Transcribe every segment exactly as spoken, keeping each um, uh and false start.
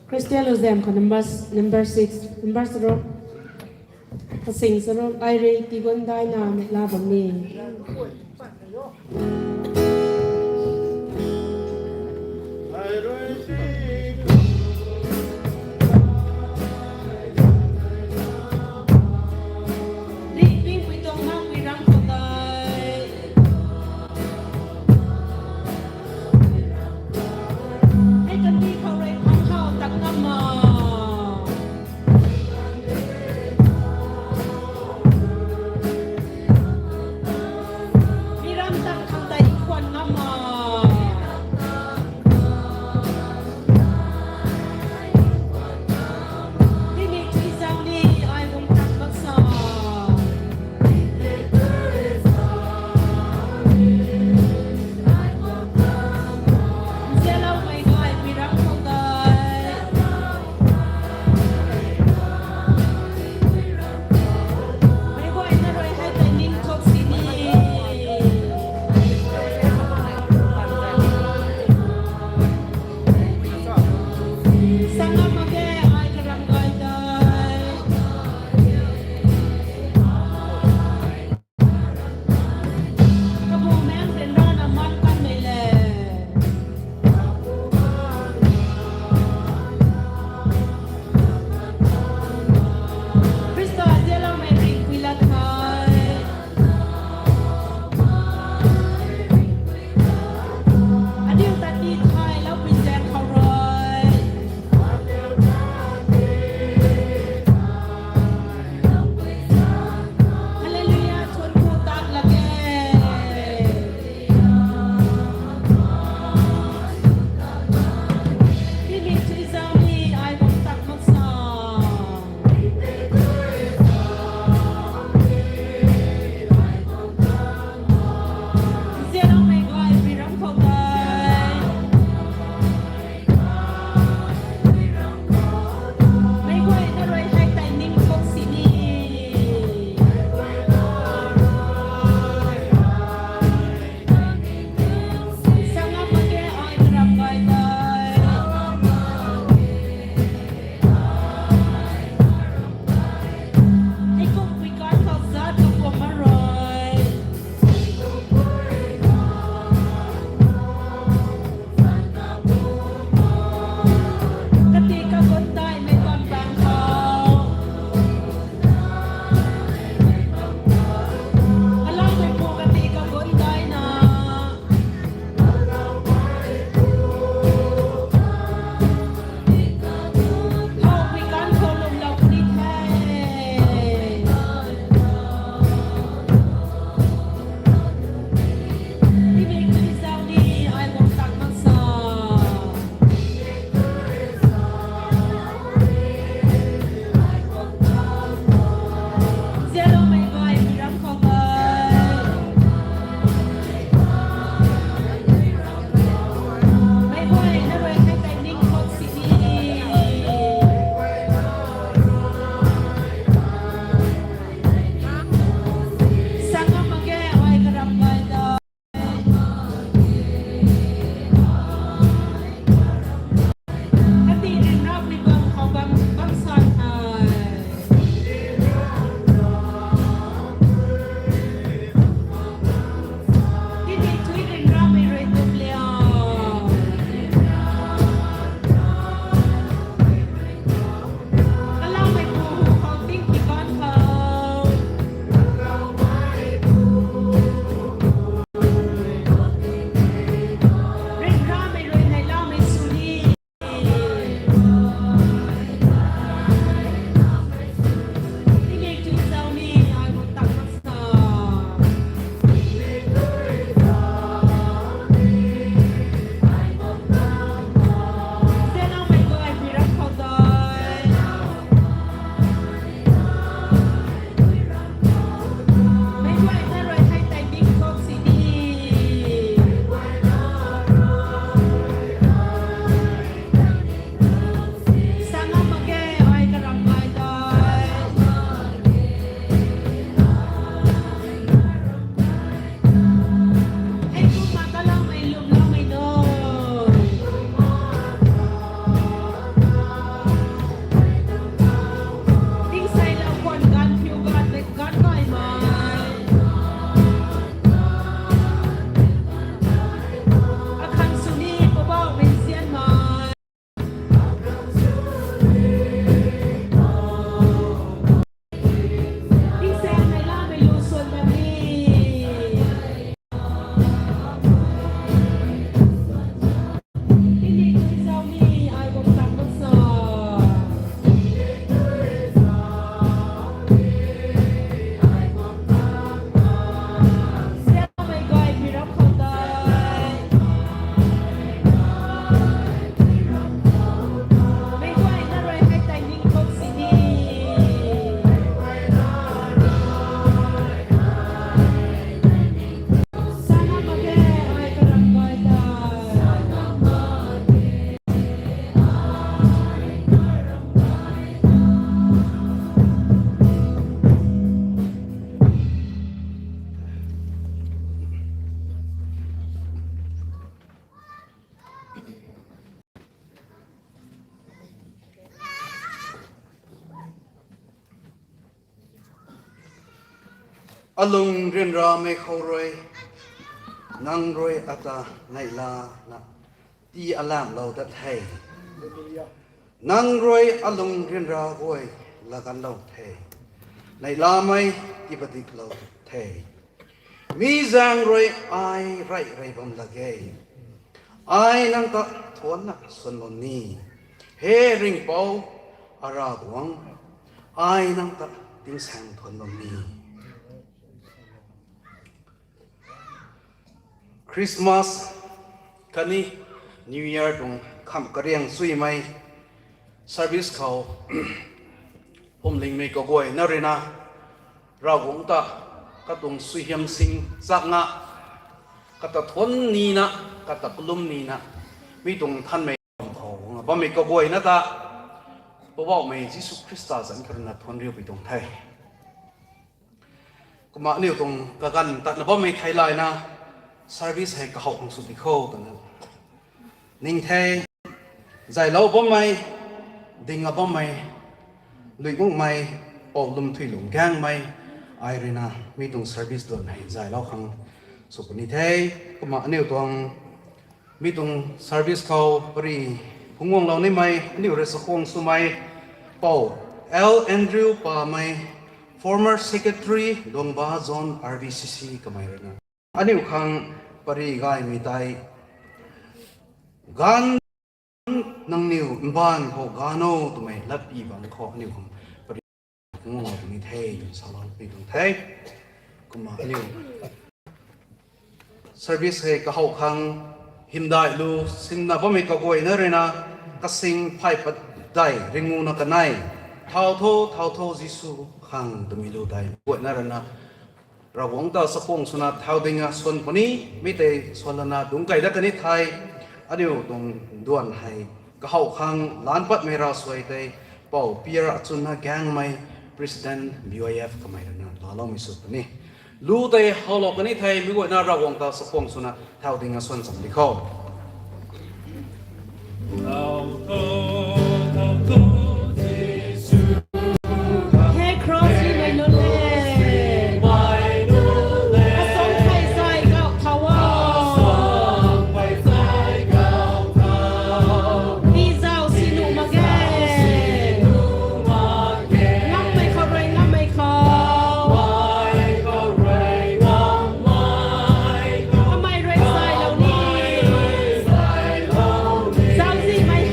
Christian Luzem khou number, number six, number zero. Kasing zero, ai rui tigun dai na mei la bam ni. Ri ping pui tong na pui ram khou dai. Hei kan di khou rui phang khou tak ngam ma. Mi ram tak khang dai Alung ryanramei khou rui nang rui ata neihlana tii alamhlou dat the. Nang rui alung ryanra guay laganlou the. Neihlamei tii padiklou the. Mi zaeng rui ai rey rey bam lak ge. Ai nang ta thuanna swan bam ni. He Ringhpouc, a Ravguangc, ai nang ta tingsaeng thuan bam ni. Christmas khatni New Year tuang khamh kariang chuimei service khou phuamlingmei kaguayna rui na, Ravguangc ta katuang suaihiam sing chakna, kata thuan nina, kata kalum nina, mi tuang nthanmei khou bammei kaguayna ta Poubauhmei Jisu Khrista zanc kha rui na thuanriupui tuang the. Kumna aniu tuang kaganv tatna bammei theilayna service hei kahouh khang sw di kho twna ning the. Zaylou bammei, ding a bammei, lui guangmei, pou lwm thui lwm gaengmei, ai rui na mi tuang service duan hei zaylou khang sw puni the. Kumna aniu tuang mi tuang service khou pary phungc guanglou nimei aniu rui chakhwang swmei Pou L Andrew Pamei, former secretary, Dongba Zone R B C C kamei rui na aniu khang pary gaymei tei, Gaanv nangniw mbaanv khou gaanv o twmei latpy bangc khou aniu khang pary phungc guanglou puni the twna saloupui tuang the. Kumna aniu service hei kahouh khang hymdaih lu sinna bammei kaguayna rui na, kasing phay padeih ringuna kanei, Thau tho, thau tho Jisu khang twmei lu tei guayna rui na Ravguangc ta chakhwang swna thau ding a swan puni. Mi tei swan lana dungc key dat kani thei, aniu tuang duan hei kahouh khang laanc patmei ravsuai tei Pou Pier Achunna Gaengmei, President B Y F kamei rui na laaloumei sw puni. Lu tei howlou kani thei mi guayna Ravguangc ta chakhwang swna thau ding a swan cham di kho. He cross hi mei nunc e. Asang phey zay gauh thau o. Tii zauh si nuh mak ge. Ngammei khou rui ngammei khou. Kamei rui zaylou ni. Zauczihmei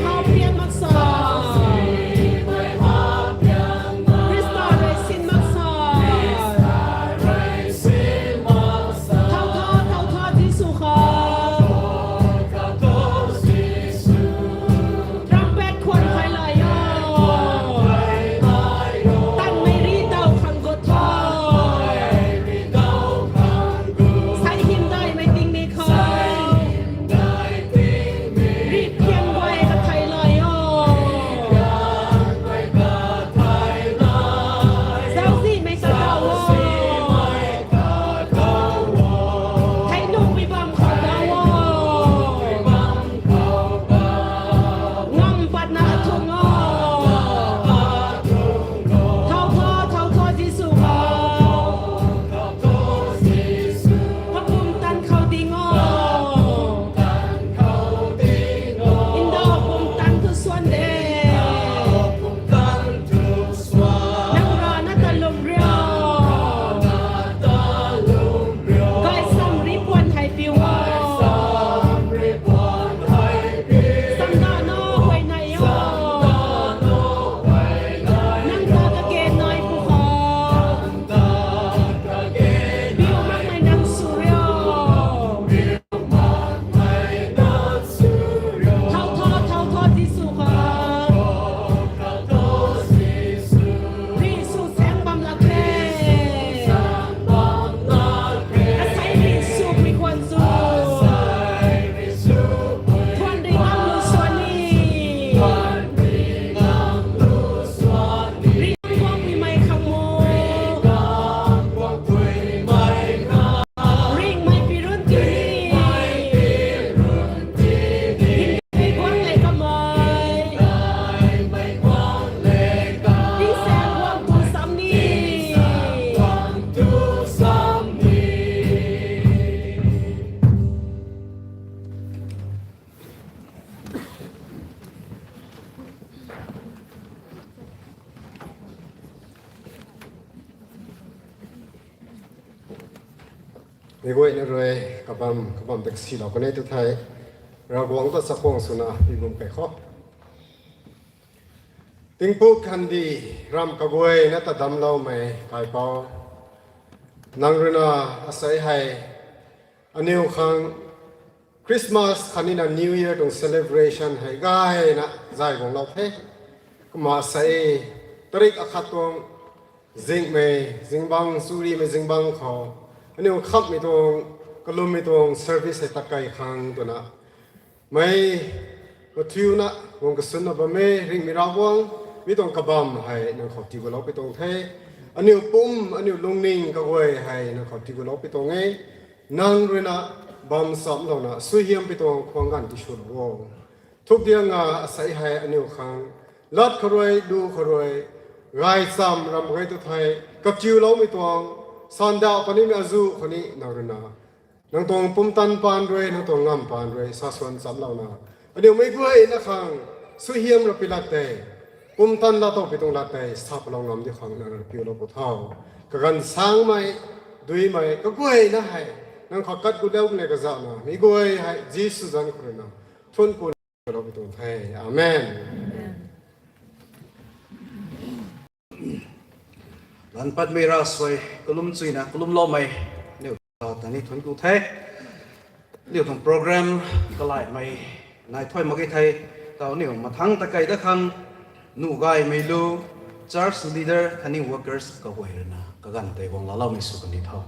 Meic guayna rui kabam, kabam ta kasilou kanei tu thei, Ravguangc ta chakhwang swna pi bum kei khou. Tingpuk khandi ram kaguayna ta damcloumei kaipouc, nang ruina asei hei aniu khang Christmas khatni na New Year tuang celebration hei gayna zay guanglou the. Kumna asei tarik akhat tuang zinghmei zingbangc, churimei zingbangc khou aniu khammei tuang, kalummei tuang service hei tatkei khang twna mei mathiuna guang kasunna bam e. Ringhmei Ravguangc, mi tuang kabam hei nang khou tii guloupui tuang the. Aniu pum, aniu lungning kaguay hei nang khou tii guloupui tuang e. Nang ruina bam chamclouna suaihiampui tuang khwang ganv tiswlou o. Thukdianga asei hei aniu khang lat khou rui, lu khou rui, gaychamv ram gay tu thei, katiuloumei tuang, sandauh kanimei azuh khou ni nang ruina, nang tuang pumtan paan rui, nang tuang ngamv paan rui sa swan chamclouna, aniu meic guayna khang suaihiam ravpi lat tei, pumtan laa towpui tuang lat tei sa palou ngam di khang nang rui piulou pu tho. Kaganv sangmei, duimei kaguayna hei nang khou kat gutlou le kazauhna, meic guay hei Jisu zanc khou ruina thuanc ku lou pi tuang the. Amen. Ganv patmei ravsuai kalum chuina kalumloumei niu ta ni thuanc ku the. Niu tuang program kalaimei nai thuai mak ge thei, tau niu mathangc ta kei dat khang, nuh gaymei lu, church leader khatni workers kaguay ruina kaganv tei guang laaloumei sw kan ni tho.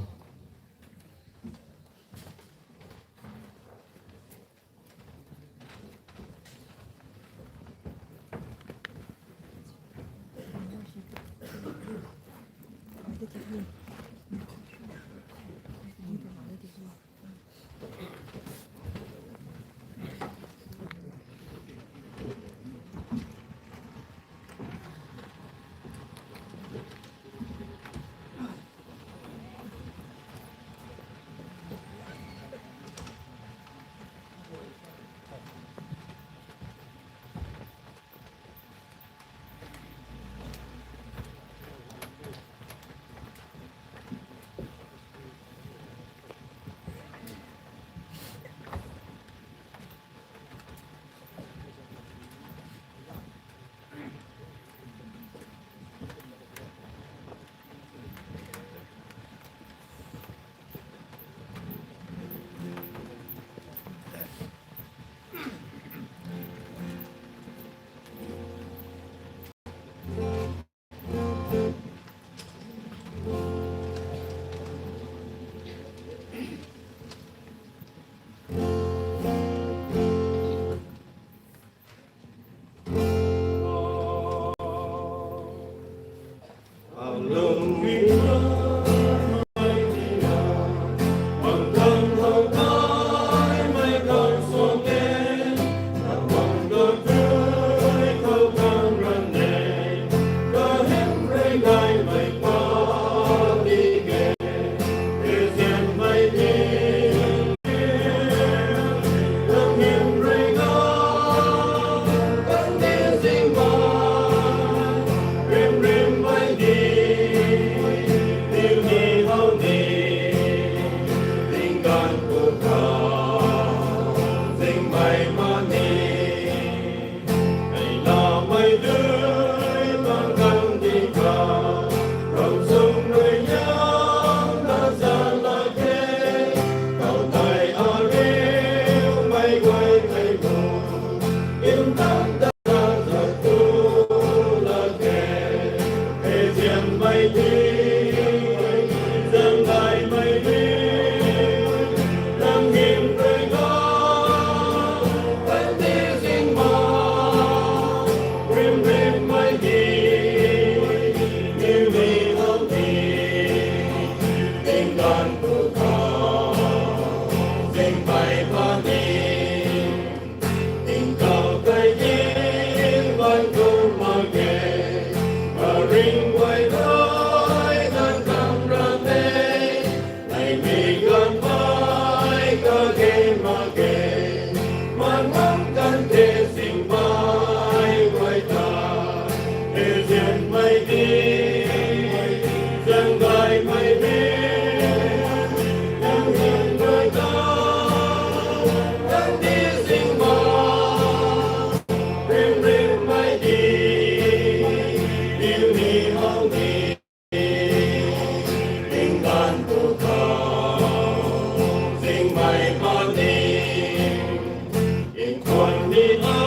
Ni a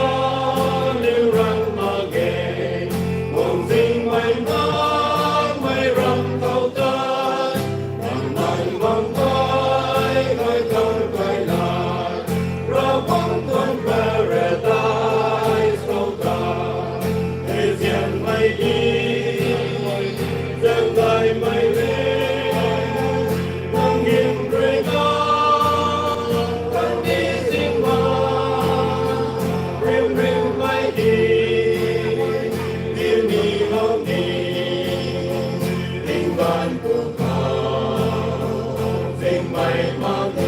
liu rang mak ge, guang zingmei na mei ram khou ta, nang nai mang kai kai kan kai la, Ravguangc tuang paradise khou ta, hei zianmei di, zang gaymei le, nang hym rui na, kan di zing ma, rim rim mei di, di ni hou ni, ring ban pu khou, zingmei mak ni.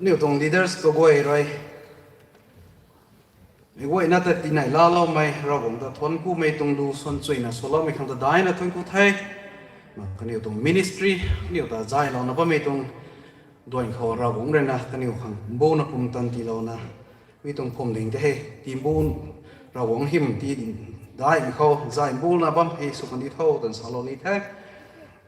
Aniu tuang leaders kaguay rui, meic guayna ta tinai laaloumei, Ravguangc ta thuanckumei tuang lu suan chuyna swloumei khang ta daina thuancku the. Ma kaniw tuang ministry, kaniw ta zaylouna bammei tuang duan khou Ravguangc rui na kaniw khang mbuna pumtan tiilouna, mi tuang pumding tei hei tiimbu, Ravguangc hym ti daihmei khou zay mbuna bam hei sw kandi tho twna salou ni the.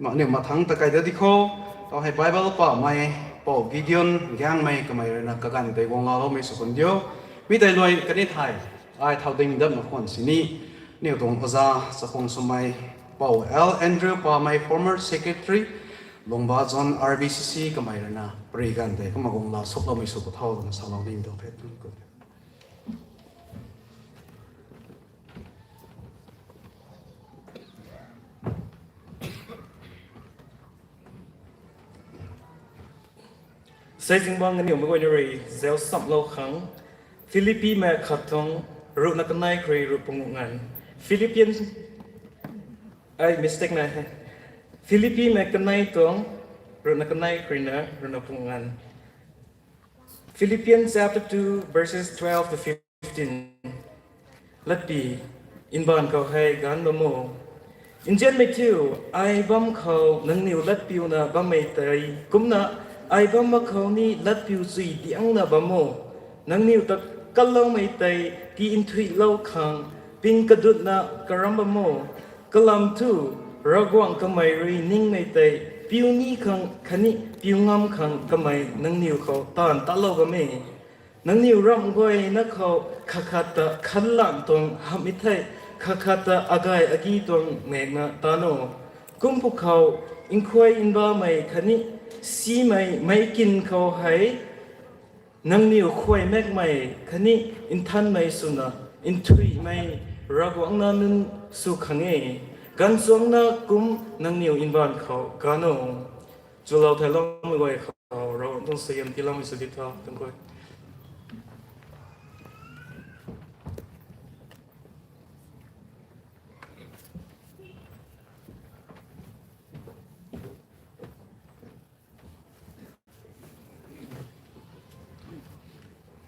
Ma aniu mathangc ta kai da di khou, tau hei Bible pamei, Pou Gideon Gaengmei kamei rui na kaganv tei guang laaloumei sw kan diu. Mi tei luai kani thei, ai thau ding datna khwan sini, aniu tuang oja chakhwang swmei, Pou L Andrew Pamei, former secretary, Lungba Zone R B C C kamei rui na pary ganv tei kumna guang laa sukloumei sw pu tho twna salou ni tuang the. Sei zingbangc aniu meic guayna rui zau samlou khang, Philippimei khat tuang ruhna kanei khou rui ruh pungu nganv. Philippians, ai mistake na he. Philippimei kanei tuang ruhna kanei khou rui na ruhna pungu nganv. Philippians chapter two, verses twelve to fifteen. Latpi, mbaanv khou hei ganv bam o. Nzianmei thiu, ai bam khou nangniw latpiuna bammei tei kumna, ai bam mak khou ni latpiu chui diangna bam o. Nangniw ta kanloumei tei ti nthuihlou khang ping kadutna karam bam o. Kalam thu, Ravguangc kamei rui ningmei tei piu ni khang khatni piu ngam khang kamei nangniw khou taanv talou bam e. Nangniw ramh guayna khou khat khat ta khanlan tuang hamhmei thei, khat khat ta agay agi tuang maekna taan o. Kum pwkhou, nkhuay nbamei khatni simei meic kin khou hei nangniw khuay maekmei khatni nthanmei swna nthuihmei Ravguangc nac nunc sw khang e. Gaanvchuangcna kum nangniw mbaanv khou ganv o. Chulou theiloumei guay khou Ravguangc tuang suaihiam tiiloumei sw di tho, tuang khuay.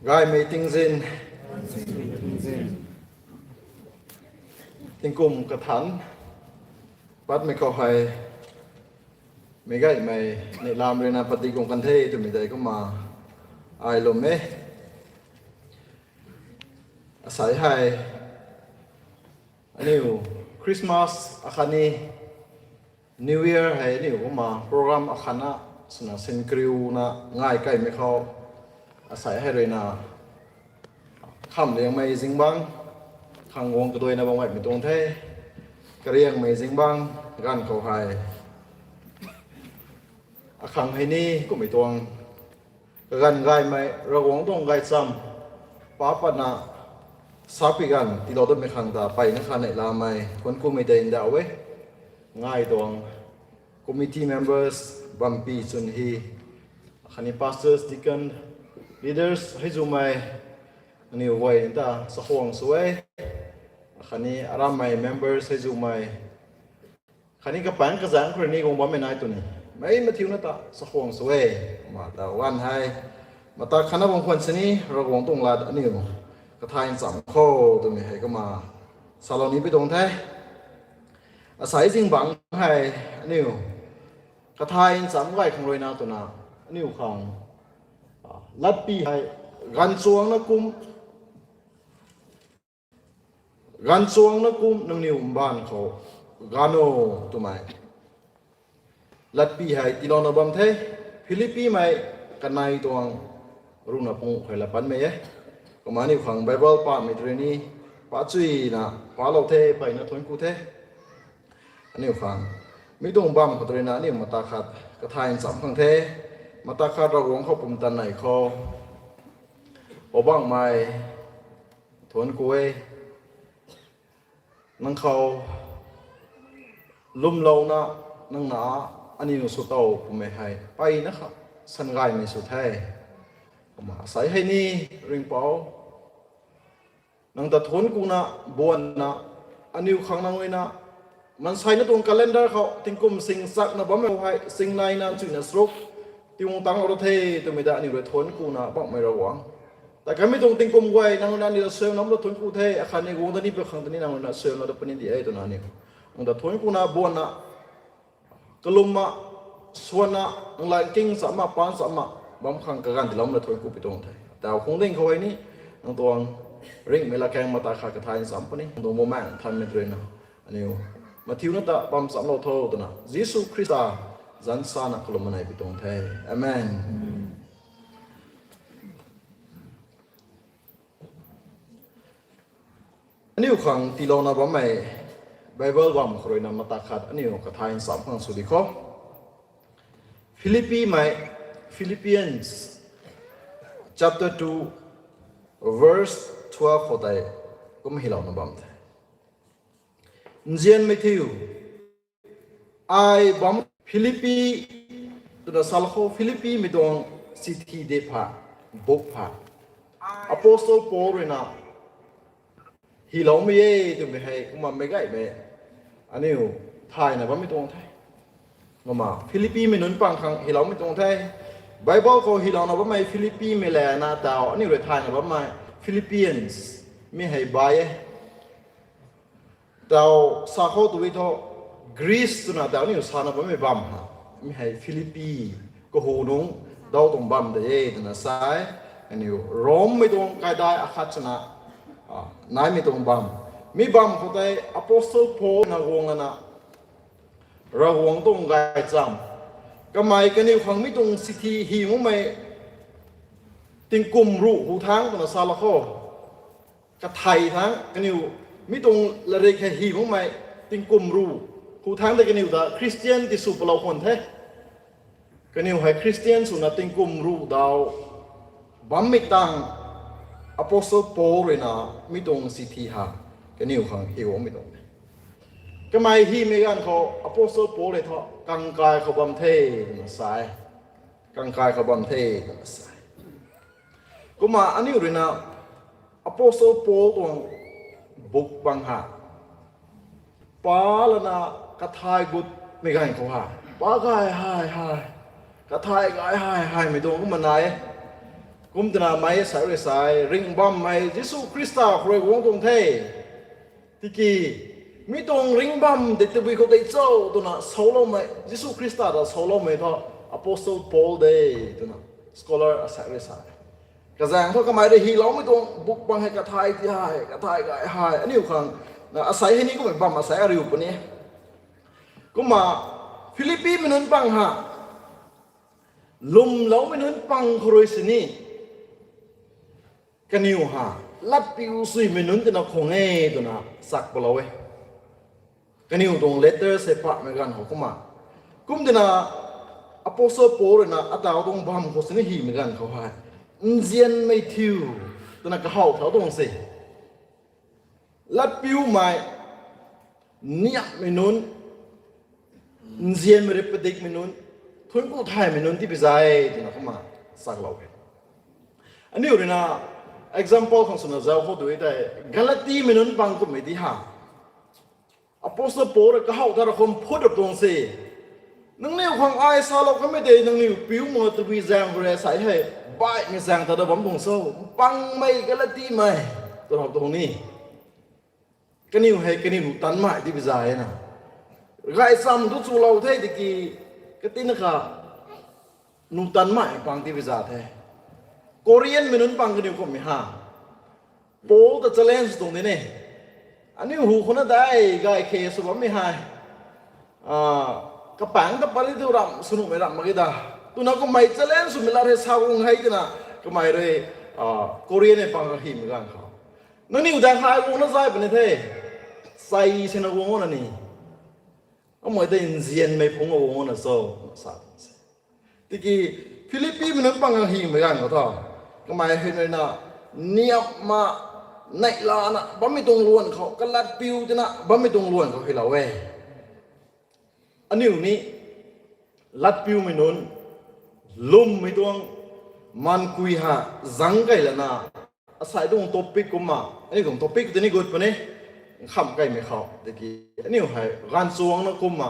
Gaymei tingzin, tingkum kathanc patmei khou hei, meic gaymei neihlam rui na pat di guang kan the twmei tei kumna ai lwm e. Asei hei aniu Christmas akhatni New Year hei aniu kumna program akhatna swna sin kariuna ngai kaimei khou, asei hei rui na khamhliangmei zingbangc khang guang kaduaina bam gaymei tuang the. Kariangmei zingbangc ganv khou hei akhang hei ni kummei tuang kaganv gaymei Ravguangc tuang gaychamv pa patna sapui ganv tiilou datmei khang ta mpeyna kha neihlamei thuanckumei tei ndauh e. Ngai tuang committee members bampy chwn hei, khatni pastors, deacon, leaders hei zumei, Aniu guay ta chakhwang sw e. Khatni arammei members hei zumei, khatni kapangc kazanc khou rui ni guang bammei nai tw ni, mei mathiuna ta chakhwang sw e. Kumna ta ganv hei mata khatna bam khwan sini Ravguangc tuang lat aniu kathay ncham khou twmei hei kumna salou ni pi tuang the. Asei zingbangc hei aniu kathay ncham gay khang ruina twna aniu khang latpi hei, ganvchuangna kum, ganvchuangna kum nangniw mbaanv khou ganv o twmei latpi hei tiilouna bam the. Philippimei kanei tuang ruhna panguh khou lat panmei e. Kumna aniu khang Bible pamei tw rui ni pachuina palou the, mpeyna thuanc ku the. Aniu khang mi tuang bam khou tw ruina aniu mata khat kathay ncham khang the. Mata khat Ravguangc khou pumtan nei khou, Poubauhmei, thuanc ku e. Nang khou lwmlouna nang na aniu sw tow pumei hei mpeyna kha sangaymei sw the. Kumna asei hei ni Ringhpouc, nang ta thuanc kuna buanna, aniu khang nang ruina maansei na tuang calendar khou tingkum sing chakna bammei hei singneina chuina charuk tiiguang tangclou ra the twmei ta aniu rui thuanc kuna bammei Ravguangc, ta kanmei tuang tingkum guay nang ruina aniu ta suaihiamlou ta thuanc ku the. Akhatni guang ta ni pa khang ta ni nang ruina suaihiamlou ta puni di e twna aniu nang ta thuanc kuna buanna, kalumna, swanna, nang lat nking chamna, paan chamna bam khang kaganv tiiloumei la thuanc ku pi tuang the. Tau khung ding khou hei ni nang tuang ringhmei latkaeng mata khat kathay ncham puni nang tuang Bumaengh Nthanmei tw ruina aniu mathiuna ta bam chamlou tho twna Jisu Khrista zanc sana kalum manei pi tuang the. Amen. Aniu khang tiilouna bammei Bible bam khou ruina mata khat aniu kathay ncham khang sw di khou, Philippimei, Philippians chapter two, verse twelve khou tei kum hylouna bam the. Nzianmei thiu, ai bam Philippi twna salou khou, Philippimei tuang chithi de pha, book pha, Apostle Paul ruina hyloumei e twmei hei kumna meic gaymei aniu thayna bammei tuang the. Kumna Philippimei nunc pang khang hyloumei tuang the. Bible khou hylouna bammei Philippimei lana tau aniu rui thayna bammei Philippians mi hei bai e. Tau sa khou tw thu Greece twna tau aniu sana bammei bam ha, mi hei Philippi, kahu nungc dau tuang bam de e twna sa e. Aniu Rommei tuang kaidai akhat swna naimei tuang bam, mi bam khou tei Apostle Paul na guang lana Ravguangc tuang gaychamv, kamei kaniw khang mi tuang chithi hy makmei tingkum ruh hu thangc twna salou khou, kathei thangc kaniw mi tuang latrik hei hy makmei tingkum ruh hu thangc tei kaniw ta Christian tisw palou khwan the. Kaniw hei Christian swna tingkum ruh dau bammei tang Apostle Paul ruina mi tuang chithi ha kaniw khang hyloumei tuang the. Kamei hymei ganv khou Apostle Paul rui thu kangkai khou bam the twna sa e. Kangkai khou bam the twna sa e. Kumna aniu ruina Apostle Paul tuang book bang ha, pa lana kathay gutmei ganv khou ha, pa gay hay hay, kathay gay hay haymei tuang kumna nai e. Kum twna mei sa rui sa e, ringh bammei Jisu Khrista khou rui guang tuang the. Tiki mi tuang ringh bam tei tabui khou tei cho twna saloumei, Jisu Khrista ta saloumei thu Apostle Paul de twna scholar asei rui sa e. Kazaeng thu kamei rui hyloumei tuang book bang hei kathay ti hay, kathay gay hay, aniu khang asei hei ni kummei bam asei ariu puni. Kumna Philippimei nunc pang ha, lwmloumei nunc pang khou rui sini kaniw ha latpiu suimei nunc twna khang e twna sak palou e. Kaniw tuang letter sei pahmei ganv khou kumna, kum twna Apostle Paul ruina atau tuang bam khou sini hymei ganv khou hei, nzianmei thiu twna kahaw thau tuang se. Latpiumei, niamhmei nunc, nzianmei rui padikmei nunc, thuanc ku thaymei nunc tipi zay twna kumna saklou e. Aniu ruina Example khang swna zauc khou tu tei, Galatimei nunc pang kummei di ha. Apostle Paul rui kahaw ta ra khum phut ra tuang se. Nangniw khang ai salou kamei tei nangniw piu mak tabui zaeng khou rui sa hei, baihmei zaeng ta da bam tuang cho. Pangmei Galatimei, tw ra tuang ni. Kaniw hei kaniw nuhtanmei di biza e na. Gaychamv tu chulou the tiki, katina kha nuhtanmei pang di biza the. Corinthmei nunc pang kaniw kummei ha. Paul ta challenge tuang di ne. Aniu hu khou na dai gay khe sw bammei hei, kapaengc ta pali tu ramh sw nuhmei ramh mak ge da, twna kummei challenge swmei lat hei sa guang hei tina, kamei rui Corinthmei pang kahymei ganv khou, nangniw daeng hei guangna zay puni the, chei sina guang na ni, amei tei nzianmei phungc guang na cho, sa se. Tiki Philippimei nunc pang kahymei ganv khou tho, kamei hei na niamna, neihlana bammei tuang luan khou, kalatpiu tina bammei tuang luan khou heilou e. Aniu ni latpiumei nunc, lwmmei tuang, mankui ha, zangc key lana, asei tuang topic kumna, aniu tuang topic tini gut puni, nkham keymei khou tiki, aniu hei ganv chuangna kumna,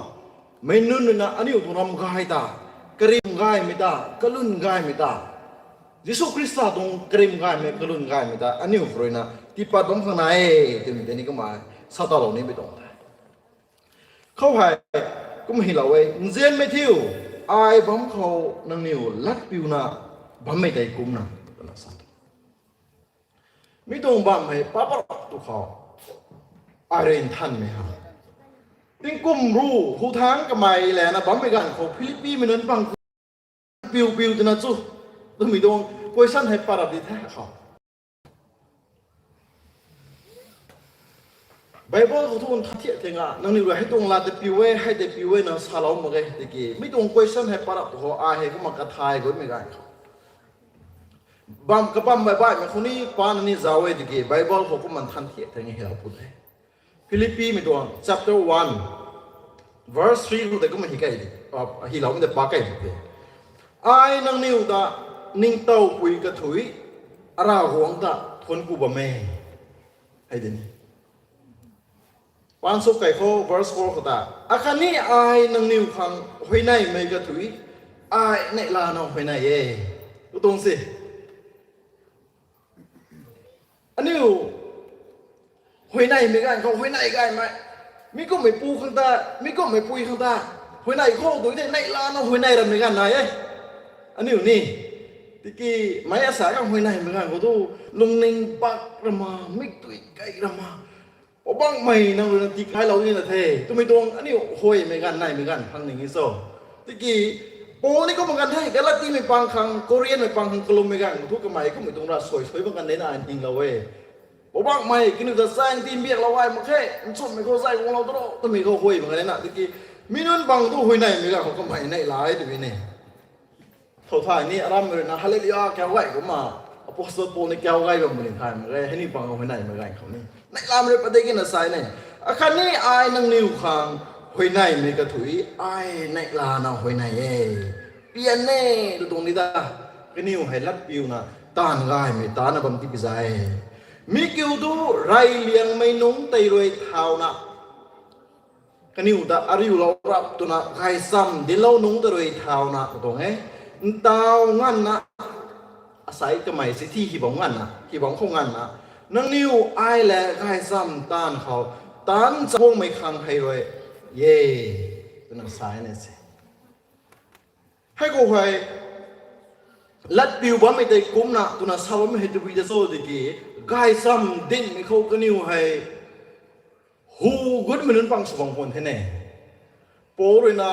meic nunc ruina aniu tuang ram gay ta, karim gaymei ta, kalwn gaymei ta, Jisu Khrista tuang karim gaymei, kalwn gaymei ta aniu khou ruina tiipat bam khang nai e twmei tei ni kumna sa talou nimei tuang the. Khou hei, kum heilou e, nzianmei thiu, ai bam khou nangniw latpiuna bammei tei kumcna, twna sa. Mi tuang bam hei pa pat tu khou, ai rui nthanmei ha. Tingkum ru, hu thangc kamei lana bammei ganv khou Philippimei nunc pang piu piu twna chu, twmei tuang question hei pat rap di the khou. Bible khou thu nthan thiak theng a, nangniw rui hei tuang lat tei piu e, hei tei piu e na salou mak ge tiki, mi tuang question hei pat rap tu khou, ai hei kumna kathay guaymei ganv khou, bam kabammei baihmei khou ni pana ni zauc e tiki, Bible khou kumna nthan thiak theng hei lou pu the. Philippimei tuang chapter one, verse three khou tei kumna hi key di, hiloumei tei pa key di the. Ai nangniw ta ningtowpui kathuic, Ravguangc ta thuanc ku bam e, hei di ni. Pansuk key khou verse four khou ta, akhatni ai nangniw khang huayneymei kathuic, ai neihlana huayney e, tu tuang se. Aniu huayneymei ganv khou huayney gaymei, mi kumhmei pu khang ta, mi kumhmei pui khang ta, huayney khou tu tei neihlana huayney rammei ganv nai e. Aniu ni, tiki, meic asa khang huayneymei ganv khou tu, lungning bak rama, mikdui key rama, Poubauhmei nang ruina tiikailou nina the twmei tuang aniu huaymei ganv neymei ganv khang ning e cho. Tiki, Paul ni kumna ganv the, Galatimei pang khang, Corinthmei pang khang kalummei ganv thu kamei kumhmei tuang ravsuai suai bam ganv de na ai ninglou e. Poubauhmei kaniw ta chaeng tinbiaklou ai mak khe, nchumhmei khou zay guanglou taro twmei khou huay mak ganv de na. Tiki, mi nunc bang tu huayneymei ganv khou kamei neihla e twmei ni. Thow thay ni aram ruina Hallelujah kau gay kumna, Apostle Paul ni kau gay bam puni thay mak ge, hei ni pang huayneymei ganv khou ni. Neihlamei rui padik na sa e ne. Akhatni ai nangniw khang huayneymei kathuic, ai neihlana huayney e. Pian e, tu tuang ni ta. Kaniw hei latpiuna, taanv gaymei taanna bam ti pi za e. Mi kiu tu reyliangmei nungc tei rui thauna, kaniw ta ariulou rap twna gaychamv dinclou nungc ta rui thauna katuang e. Ntaw nganvna, asei kamei si thi hi bam nganvna, hi bam khou nganvna, nangniw ai le gaychamv taanv khou, taanc chaguangmei khang hei rui e, twna sa e na se. Hei khou hei, latpiu bammei tei kumcna twna sa bammei hei tabui ta cho tiki, gaychamv dinhmei khou kaniw hei, hu gutmei nunc pang sw bam khwan the ne. Paul ruina,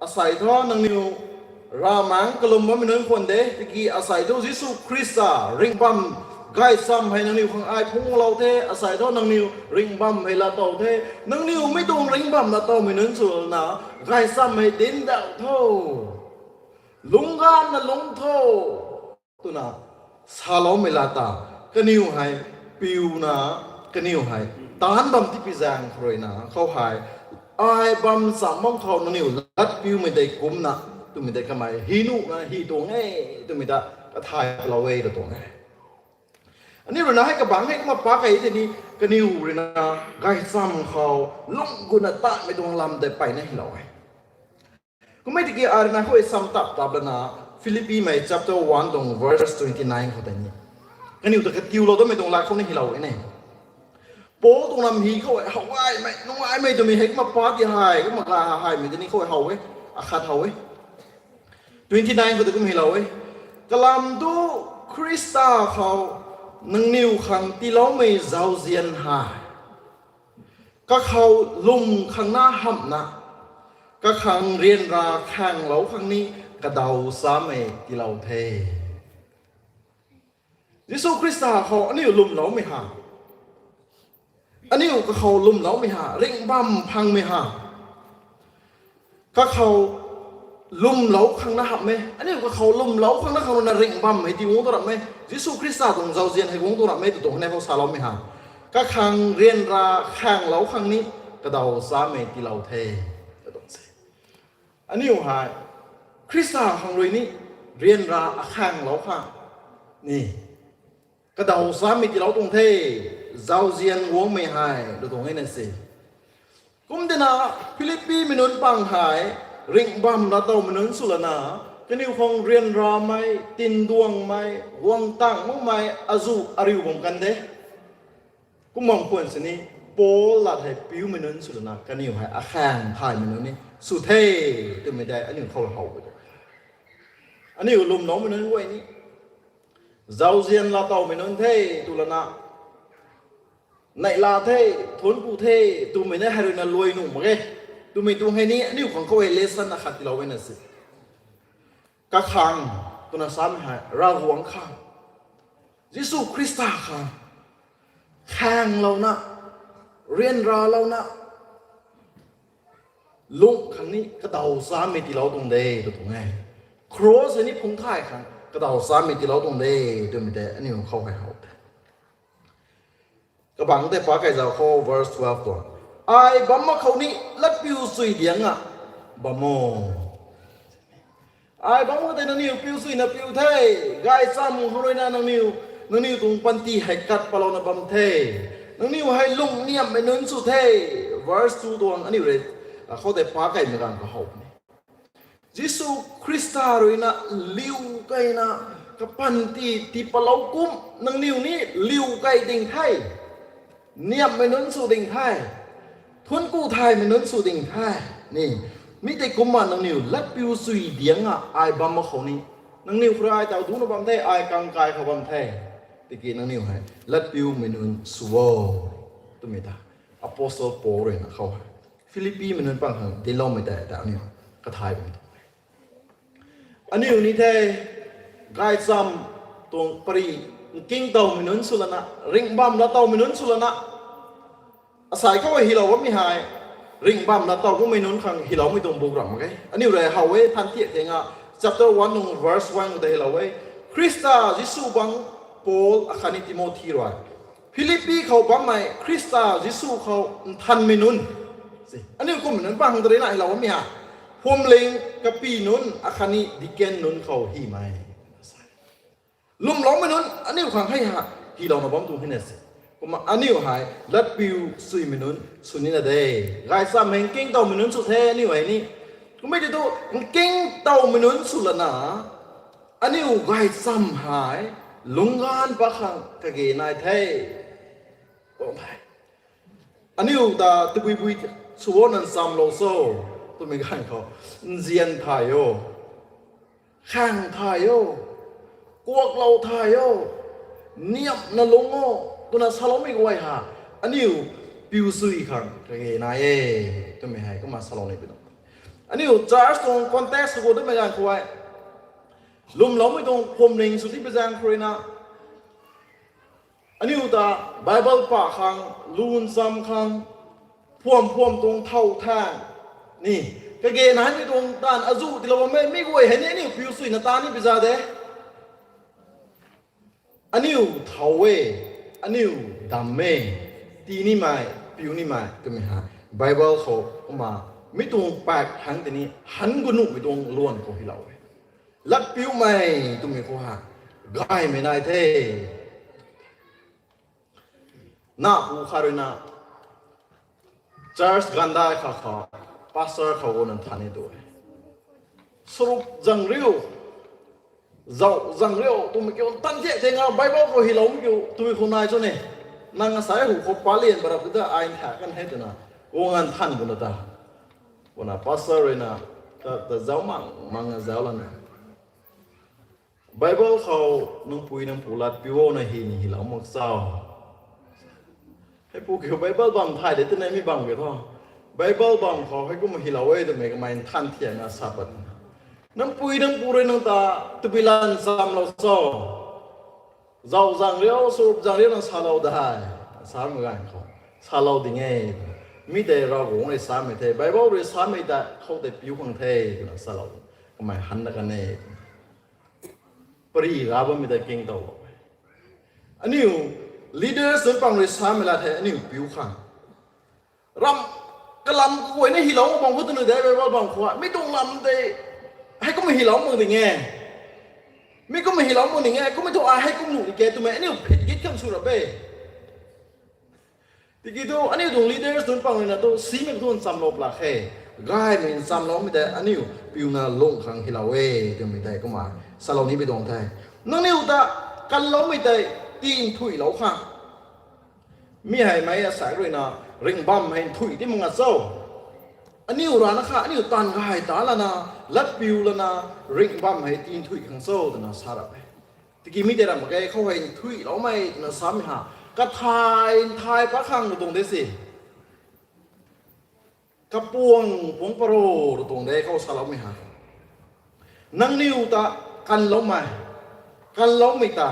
asei thu nangniw Ravmaengc kalum bammei nunc khwan de, tiki asei thu Jisu Khrista ringhbam gaychamv hei nangniw khang ai phungclou the, asei thu nangniw ringhbam hei laatow the, nangniw mi tuang ringhbam laatowmei nunc swna gaychamv hei dinc dauh tho. Lungc ganvna lungc tho, twna saloumei lat ta, kaniw hei piuna, kaniw hei taanc bam ti pi zaeng khou ruina, khou hei, ai bam cham bam khou nangniw latpiumei tei kumcna, twmei tei kamei hi nuhna hi tuang e, twmei ta kathay lou e ta tuang e. Aniu rui na hei kabangc hei kumna pac key tei ni, kaniw rui na gaychamv khou lung gutna tatmei tuang lam tei peyna hylou e. Kummei tiki ai rui na khou sam tap tap lana, Philippimei chapter one tuang verse twenty nine khou tei ni, kaniw ta katiulou dammei tuang lat khou ni hylou e ne. Paul tuang lam hei khou how gaymei, nungaimei twmei hei kumna pac ti hei kumna gay haymei tei ni khou how e, akhat how e. Twenty nine khou tei kum hylou e. Kalam tu Khrista khou nangniw khang tiiloumei zauzian hei kakhou lwm khang na hamhna, kakhang ryanra khaenglou khang ni kadaw chamei tiilou the. Jisu Khrista khou aniu lwmloumei ha, aniu kakhou lwmloumei ha, ringh bam phangmei ha, kakhou lwmlou khang na hamh e. Aniu kakhou lwmlou khang na khang rui na ringh bam hei ti guang tu ramh e. Jisu Khrista tuang zauzian hei guang tu ramh e tw tuang hei khou saloumei ha, kakhang ryanra khaenglou khang ni kadaw chamei tiilou the, tw tuang se. Aniu hei Khrista khang rui ni ryanra akhaenglou khang ni kadaw chamei tiilou tuang the, zauzian guangmei hei tw tuang e na se. Kum tina, Philippimei nunc pang hei ringh bam latowmei nunc sw lana, kaniw khang ryanramei, tinduangmei, guang tang makmei, azuh ariu bam kan de. Kum bam khwan sini, Paul lat hei piumei nunc sw lana kaniw hei akhaeng thaymei nunc ni sw the, twmei tei aniu khou how e. Aniu lwmloumei nunc guay ni zauzian latowmei nunc the tw lana, neihla the, thuanc ku the twmei na hei rui na luai nuh mak ge. Twmei tuang hei ni aniu khang khou hei lesson akhat tiilou e na se. Kakhang twna samei hei Ravguangc khang, Jisu Khrista khang khaenglouna, ryanralouna, lung khang ni kadaw chamei tiilou tuang de tw tuang e. Cross hei ni phungc thay khang kadaw chamei tiilou tuang de twmei tei aniu khou hei how the. Kabangc tei pac key zau khou verse twelve tuang, ai bam mak khou ni latpiu sui diang a bam o. Ai bam khou tei nangniw piu suina piu the, gaychamv khou rui na nangniw, nangniw tuang panty hei kat patlouna bam the. Nangniw hei lungh niamhmei nunc sw the. Verse two tuang aniu rui, a, khou tei pac keymei ganv khou how puni. Jisu Khrista rui na liu keyna kapanty tii patlou kum nangniw ni liu key ding the. Niamhmei nunc sw ding the. Thuanc ku thaymei nunc sw ding the. Ni, mi tei kumna nangniw latpiu sui diang a ai bam mak khou ni, nangniw khou rui ai taw dungcna bam the, ai kangkai khou bam the. Tiki nangniw hei latpiumei nunc sw o, twmei ta Apostle Paul rui na khou hei Philippimei nunc pang khang dincloumei tei ta aniu kathay bam tu. Aniu ni the, gaychamv tuang pary, nkingtowmei nunc sw lana, ringh bam latowmei nunc sw lana, asei khou hylou bammei hei, ringh bam latow bammei nunc khang hyloumei tuang buk ramh mak e. Aniu rui how e, than thiak theng a, chapter one nung verse one khou tei hylou e. Khrista Jisu bang Paul akhatni Timothy rui Philippi khou bammei Khrista Jisu khou nthanmei nunc, aniu kummei nunc pang khang ta rui na hylou bammei ha, phuamling kapy nunc akhatni deacon nunc khou hymei lwmloumei nunc aniu khang hei ha, hylouna bam tuang hei na se. Kumna aniu hei latpiu suimei nunc sw nina de. Gaychamv hei nkingtowmei nunc sw the aniu hei ni. Kummei tei thu, nkingtowmei nunc sw lana, aniu gaychamv hei lungc ganv pat khang kage nai the. Aniu ta tabui bui sw o, nang nchamlou cho, twmei ganv khou, nzian thay o, khaeng thay o, kuaklou thay o, niamna lungc o, twna saloumei guay ha, aniu piu sui khang kage nai e, twmei hei kumna salou ni pi tuang. Aniu church tuang context khou twmei ganv khou e, lwmloumei tuang phuamling sw ni pi zaeng khou rui na, aniu ta Bible pa khang, lun cham khang, phuam phuam tuang thow thaeng ni, kage naimei tuang taanv azuh tiilou bammei, mi guay hei ni aniu piu suina ta ni pi za de. Aniu thow e, aniu dam e, tii nimei, piu nimei twmei hei Bible khou kumna mi tuang pak hang tei ni han gu nuhmei tuang luan khou hylou e. Latpiumei twmei khou ha, gaymei nai the. Napu khat ruina church gandai kha khou, pastor khou guangna than ni tu e. Sarup zang riu, zauh zang riu twmei kiu tan thiak thei nga Bible khou hyloumei kiu tui khou nai cho ne. Nang asai hu khou palian barap ta ai ntha kan hei twna, guang an than kuna ta, kuna pastor ruina ta, ta zauh mang mang zauh lana, Bible khou nang pui nang pu lat piu o na hi ni hylou mak cho? Hei pu kiu Bible bam thay de twna mi bam ke tho. Bible bam khou heikum hylou e twmei kamei nthan thiakna sa pat. Nang pui nang pu rui nang ta tabui lan chamlou cho? Zauh zang riu, sarup zang riu nang salou da hei. Samei ganv khou salou ding e. Mi tei Ravguangc rui samei the, Bible rui samei ta khou tei piu khang the twna salou. Kamei han na kan e. Pari ra bammei ta king tow. Aniu leaders nunc pang rui samei la the aniu piu khang. Ram kalam kaguayna hylou bam khou twna de Bible bam khou mi tuang lam tei heikum hylou mak ding e. Mi kum hylou mak ding e, kummei thu ai heikum nuh di ke twmei aniu phit git khang sw rap e. Tiki thu aniu tuang leaders nunc pang ruina tu simei thu nchamlou pla khe. Gaymei nchamloumei tei aniu piuna lung khang hylou e twmei tei kumna salou nimei tuang the. Nangniw ta kanloumei tei tinthuilou khang. Mi hei meic asaekc ruina ringh bam hei nthuih ti mak nga cho? Aniu rana kha aniu taanv gay ta lana, latpiu lana, ringh bam hei tinthuih khang cho twna sa rap e. Tiki mi tei ram mak ge khou hei nthuihloumei twna samei ha, kathay nthai pat khang tuang de si. Kapuang puang paro tuang de khou saloumei ha. Nangniw ta kanloumei, kanloumei ta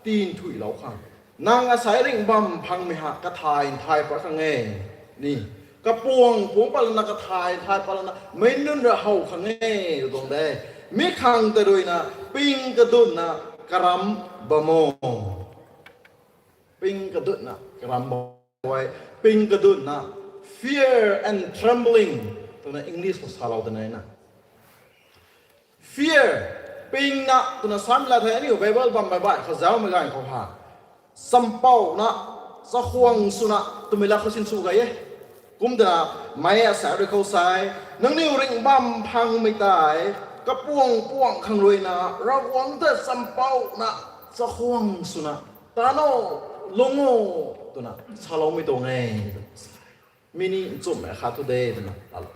tinthuilou khang, nang asei ringh bam phangmei ha kathay nthai pat khang e. Ni, kapuang puang pat lana kathay nthai pat lana meic nunc ra how khang e tuang de. Mi khang tei ruina ping kadutna karam bam o. Ping kadutna karam bam e. Ping kadutna, fear and trembling twna English khou salou twna na. Fear, pingna twna samei la thei aniu Bible bam baih baih khou zaumei ganv khou ha, champouhna, chakhwang swna twmei la khou sinsw gay e. Kum twna, meic asaekc rui khou sa e, nangniw ringh bam phangmei tei kapuang puang khang ruina Ravguangc ta champouhna, chakhwang swna, taan o, lung o twna saloumei tuang e. Mi ni nchumhmei khat thu de twna talou.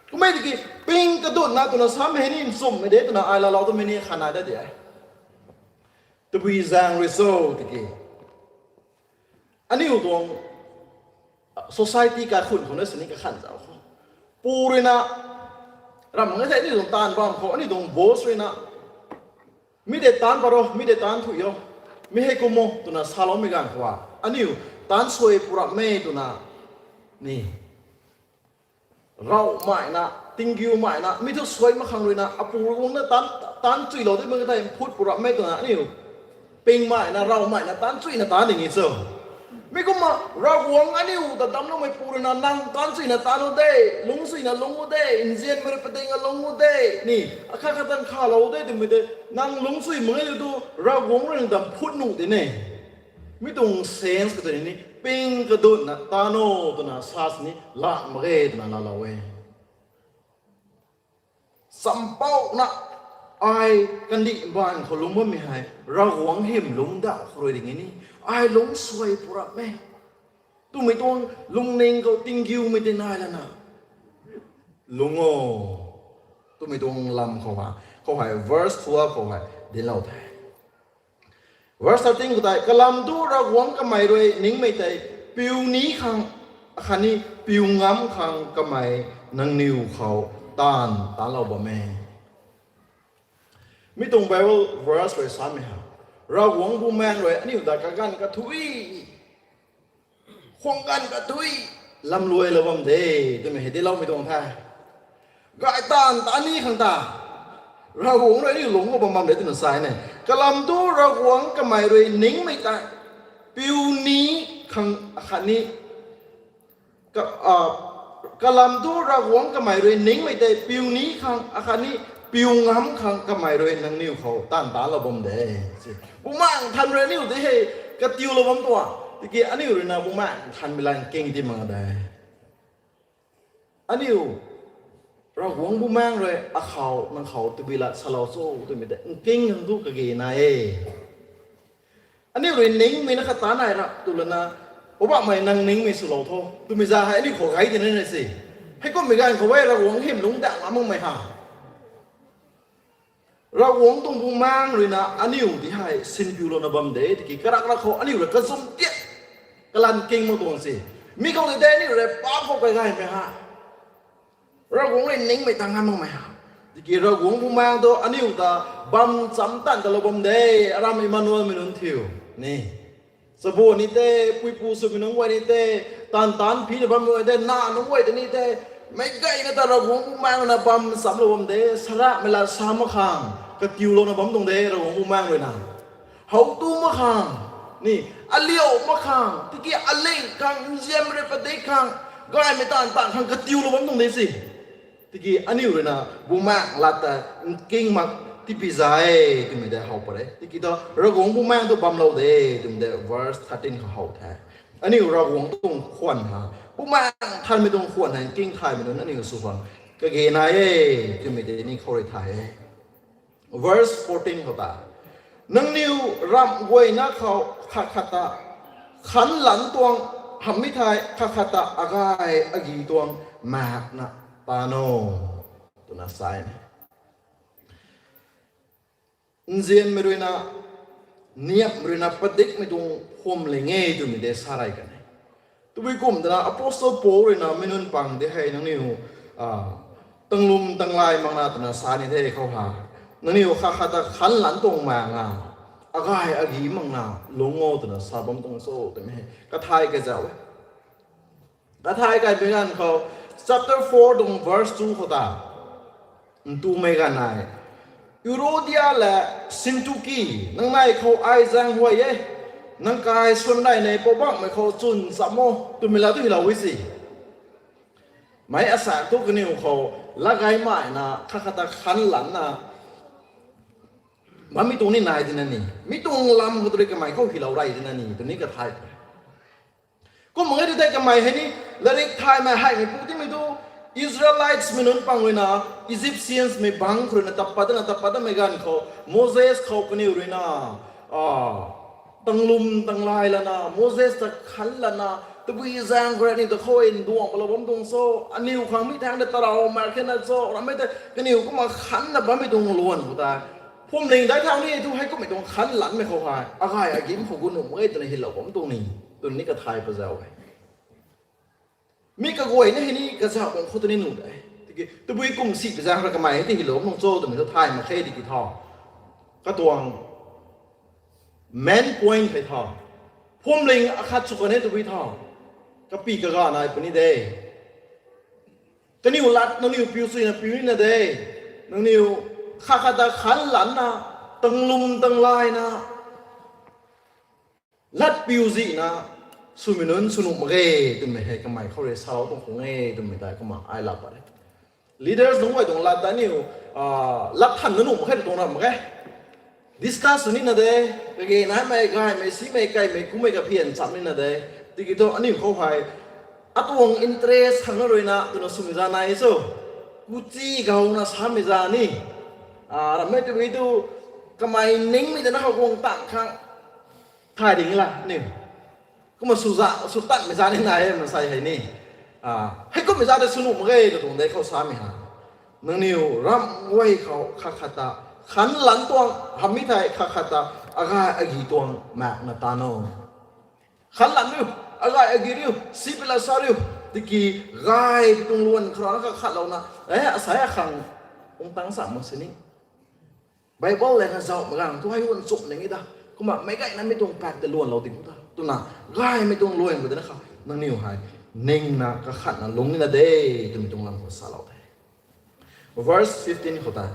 Kummei tiki ping kadutna twna samei hei ni nchumhmei de twna ai laalou twmei ni khat nai da di e. Tabui zaeng rui cho tiki, aniu tuang society kaikhunc khou na sini kakhan zauc khou, pu ruina, ram ngai thei aniu tuang taanv bam khou aniu tuang boss ruina, mi tei taan pat ro, mi tei taan thuy o, mi hei kum o twna saloumei ganv khou a, aniu taan suai purapmei twna, ni, ravmaina, tinggiumaina mi thu suai mak khang ruina apu guangna taan, taan chuilou de mak thei mphut purapmei twna aniu pingmaina, ravmaina taan chuina taan ding e cho. Mi kumna Ravguangc aniu ta damcloumei pu ruina nang taan chuina taan u de, lungcchuina lung u de, nzianmei rui padinga lung u de, ni, akhat khat tan khalou de twmei tei nang lungcchui mak ge tu Ravguangc ruina dam phut nuh de ne. Mi tuang sense kha tei ni ping kadutna taan o twna sa sini lak mak ge twna laalou e. Champouhna, ai kandih mbaanv khou lungc bammei hei Ravguangc hym lungc da khou rui ding e ni, ai lungc suai purapmei twmei tuang lungning khou tinggiumei tei nai lana lung o twmei tuang lam khou ha, khou hei verse twelve khou hei dinclou the. Verse thirteen khou tei, kalam tu Ravguangc kamei rui ningmei tei piu ni khang, akhatni piu ngam khang kamei nangniw khou taanv taanclou bam e. Mi tuang Bible verse rui samei ha, Ravguangc Bumaengh rui aniu ta kaganv kathuic, khwang ganv kathuic lamluailou bam de twmei hei dincloumei tuang the. Gay taanv taan ni khang ta Ravguangc rui aniu lungc khou bam bam de twna sa e ne. Kalam tu Ravguangc kamei rui ningmei tei piu ni khang akhatni, ka, a, kalam tu Ravguangc kamei rui ningmei tei piu ni khang akhatni piu ngam khang kamei rui nangniw khou taanv taanclou bam de. Bumaengh Nthan rui aniu tei hei katiulou bam tuang. Tiki aniu ruina Bumaengh Nthanmei lat nking ti mak de. Aniu Ravguangc Bumaengh rui akhou nang khou tabui lat salou cho twmei tei nking nang tu kage nai e. Aniu rui ningmei na khat ta nai rap tu lana, Poubauhmei nang ningmei swlou tho twmei za hei aniu khou gay tina na se. Heikumhmei ganv khou e Ravguangc hym lungc dat ngam makmei ha. Ravguangc tuang Bumaengh ruina aniu ti hei sinpiulouna bam de, tiki karak rak khou aniu rui kazum tiat kalan king mak tuang se. Mi khou ti de aniu rui paap khou kai gaymei ha. Ravguangc rui ningmei ta ngam makmei ha. Tiki Ravguangc Bumaengh tu aniu ta bam cham tan talou bam de, aram Emmanuelmei nunc thiu ni. Chabu ni tei, puipu swmei nunc guay ni tei, taanv taanc phina bammei guay tei, na nunc guay tei ni tei, meic gayna ta Ravguangc Bumaengh ruina bam chamlou bam de, sarahmei lat sa mak khang katiulouna bam tuang de Ravguangc Bumaengh ruina. How tu mak khang, ni, aliu mak khang, tiki aling khang, nzianmei rui padik khang, gaymei taanv taanc khang katiulou bam tuang de se. Tiki aniu ruina Bumaengh lat ta nking mak tipi za e twmei tei how pat e. Tiki ta Ravguangc Bumaengh tu bamlou de twmei tei verse thirteen khou how the. Aniu Ravguangc tuang khwan ha, Bumaengh Nthanmei tuang khwan hei nking thaymei nunc aniu sw khang kage nai e twmei tei ni khou rui thay e. Verse fourteen khou ta, nangniw ramh guayna khou khat khat ta khanlanc tuang hamhmei thei khat khat ta agay agi tuang maekna tan o, twna sa e. Nzianmei ruina, niamhmei ruina padikmei tuang phuamling e twmei de sa rey kan e. Tabui kumh twna Apostle Paul ruina mi nunc pang de hei nangniw tanglum tanglay makna twna sa ni the khou ha. Nangniw khat khat ta khanlanc tuang maekna, agay agi makna lungc o twna sa bam tuang cho twmei hei kathay kazauh e. Kathay kaipui ganv khou, chapter four tuang verse two khou ta, ntumei ganv nai, Euodia le Syntyche, nang nei khou ai zaeng huay e, nang kai suan rey nei Poubauhmei khou chwn cham o twmei la tu hylou e si. Meic asaekc thu kaniw khou latgay maina khat khat ta khanlanna bammei tuang ni nai tina ni, mi tuang lam khou tu rui kamei khou hylou rey tina ni twni kathay. Kumna e tu tei kamei hei ni, latrik thaymei heimei pu timei tu, Israelitesmei nunc pang ruina, Egyptiansmei bangc khou ruina tat pat dana tat pat damei ganv khou Moses khou kaniw ruina tanglum tanglay lana, Moses ta khanlana, tabui zaeng khou rui aniu ta khou nduang palou bam tuang cho, aniu khang mi thangc ta tarou mak khe na cho, rammei ta kaniw kumna khanna bammei tuang luan khou ta, phuamling dai thau ni tu heikumhmei tuang khanlanmei khou hei agay agim khou gu nuh mak e twna hylou bam tuang ni, twni kathay pazauh e. Mi kaguayna hei ni kazauh bam khou tu ni nuh de. Tiki tabui kum si pui zaeng khou rui kamei hei ti hylou bam tuang cho twmei thu thay mak khe tiki tho. Katuang main point hei tho, phuamling akhat sw kan e tabui tho, kapy kaga nai puni de. Kaniw lat nangniw piu suina piu nina de. Nangniw khat khat ta khanlanna, tanglum tanglayna, lat piu zihna swmei nunc sw nuh mak ge twmei hei kamei khou rui salou tuang khang e twmei tei kumna ai laa pat e. Leaders nunc guay tuang lat ta aniu lat thanna nuh mak khe tuang ra mak ge. Discuss sw nina de, kage naimei, gaymei, simei, kaimei, kumei kaphian cham nina de. Tiki thu aniu khou hei atuang interest khangna ruina twna swmei za nai cho. Kuchi gauna samei za ni, rammei twmei tu kamei ningmei tana khou guang tang khang thay ding la ni. Kumna sw za, sw tanmei za ni nai e masei hei ni. Heikumhmei za tei sw nuh mak ge tw tuang de khou samei ha. Nangniw ramh guay khou khat khat ta khanlanc tuang hamhmei thei khat khat ta agay agi tuang maekna tan o. Khanlanc riu, agay agi riu, sipui lat sa riu, tiki gay tuang luan khou rui khat khatlouna, e, asei akhang ung tang sa mak sini. Bible le kazauh mak gang thu hei wan chum ning e ta. Kumna meic gayna mi tuang pat tei luanlou ding ta twna gaymei tuang luan khou dana kha nangniw hei ningna kakhatna lungc nina de twmei tuang lam khou salou the. Verse fifteen khou ta,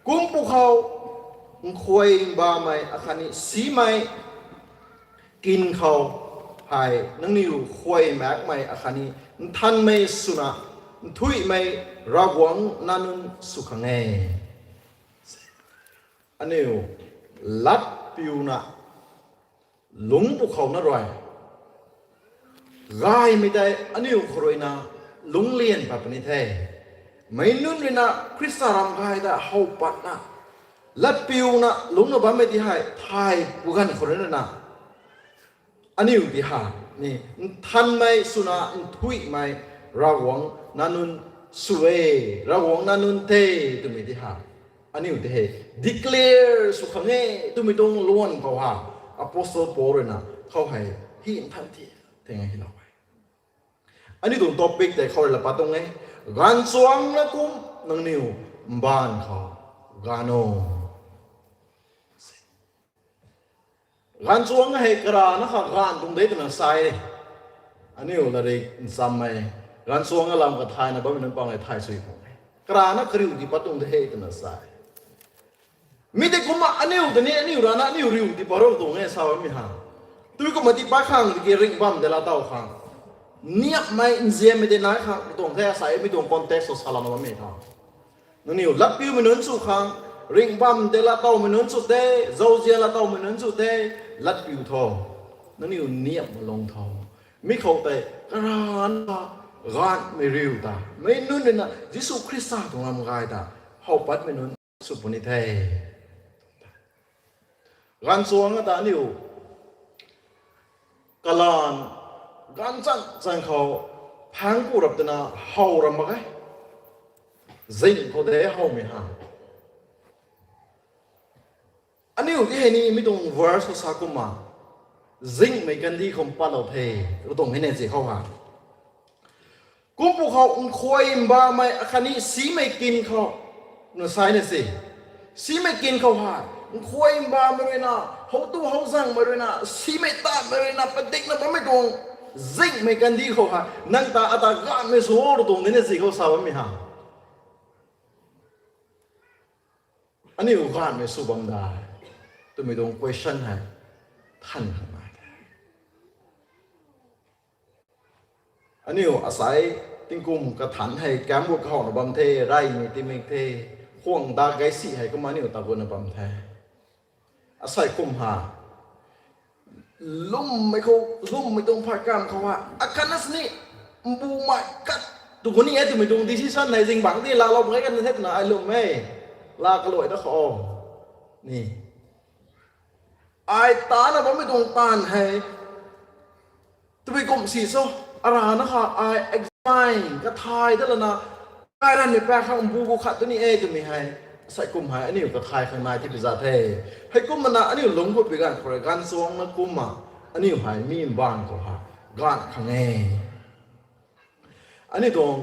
kum pwkhou nkhuay mbamei akhatni simei kin khou hei nangniw khuay maekmei akhatni nthanmei swna nthuihmei Ravguangc nac nunc sw khang e. Aniu lat piuna lungc pwkhouna rui gaymei tei aniu khou ruina lungclian pat puni the. Meic nunc ruina Khrista ram gay ta how patna, latpiuna lungcna bammei ti hei thay pu ganv khou ruina aniu ti ha ni nthanmei swna nthuihmei Ravguangc nac nunc sw e, Ravguangc nac nunc the twmei ti ha aniu ti hei declare sw khang e twmei tuang luan khou ha Apostle Paul ruina khou hei hi nthan ti theng hei lou e. Aniu tuang topic tei khou rui la pat tuang e, gaanvchuangna kum nangniw mbaanv khou gaanv o. Gaanvchuang hei karana kha gaanv tuang de twna sa e. Aniu latrik nchammei gaanvchuang lam kathayna bammei nunc pang hei thay sui khang e. Karana kariu ti pat tuang de twna sa e. Mi tei kumna aniu ta ni aniu rana aniu riu ti pat rou tuang e sa bammei ha. Tui kumna ti pat khang tiki ringh bam de laatow khang, niapmei nzianmei tei nai khang tuang the sa e, mi tuang context khou salouna bammei tho. Nangniw latpiumei nunc sw khang, ringh bam de laatowmei nunc sw the, zauzian laatowmei nunc sw the, latpiu tho. Nangniw niap malung tho. Mi khou tei karana gaanvmei riu ta meic nunc ruina Jisu Khrista tuang ram gay ta how patmei nunc sw puni the. Gaanvchuang ta aniu kalan gaanvchan chan khou phang ku rap twna how ram mak e. Zing khou de howmei ha. Aniu ti hei ni mi tuang verse khou sa kumna, zingmei kandih khou patlou the, ru tuang hei ne zi khou ha. Kumpu khou nkhuay mbamei akhatni simei kin khou, na sai na se, simei kin khou ha, nkhuay mbamei ruina, how tu how zangmei ruina, simei tanmei ruina padikna bammei tuang zingmei kandih khou ha nang ta ata gaanvmei sw o ru tuang de na zi khou sa bammei ha. Aniu gaanvmei sw bam da twmei tuang question hei than khang nai the. Aniu asai tingkum kathanc hei kam bu kahouna bam the, reymei timik the, khuang da gaisi hei kumna aniu ta gutna bam the. Asai kum ha, lwmmei khou, lwmmei tuang phay kam khou ha akhatna sini mbumei kat tu khou ni e twmei tuang decision hei zingbangc ti laalou mak ge kan the twna ai lwm e. Laa kaluai da khou ni ai tana bammei tuang taanv hei twmei kum si cho, arana kha ai examine kathay da lana, ai ranmei paek khang mbu gu khat tu ni e twmei hei, asai kum hei aniu kathay khang nai ti pi za the. Heikumna aniu lungc gut pi ganv khou rui gaanvchuangna kumna aniu hei mi mbaanv khou ha gaanv khang e. Aniu tuang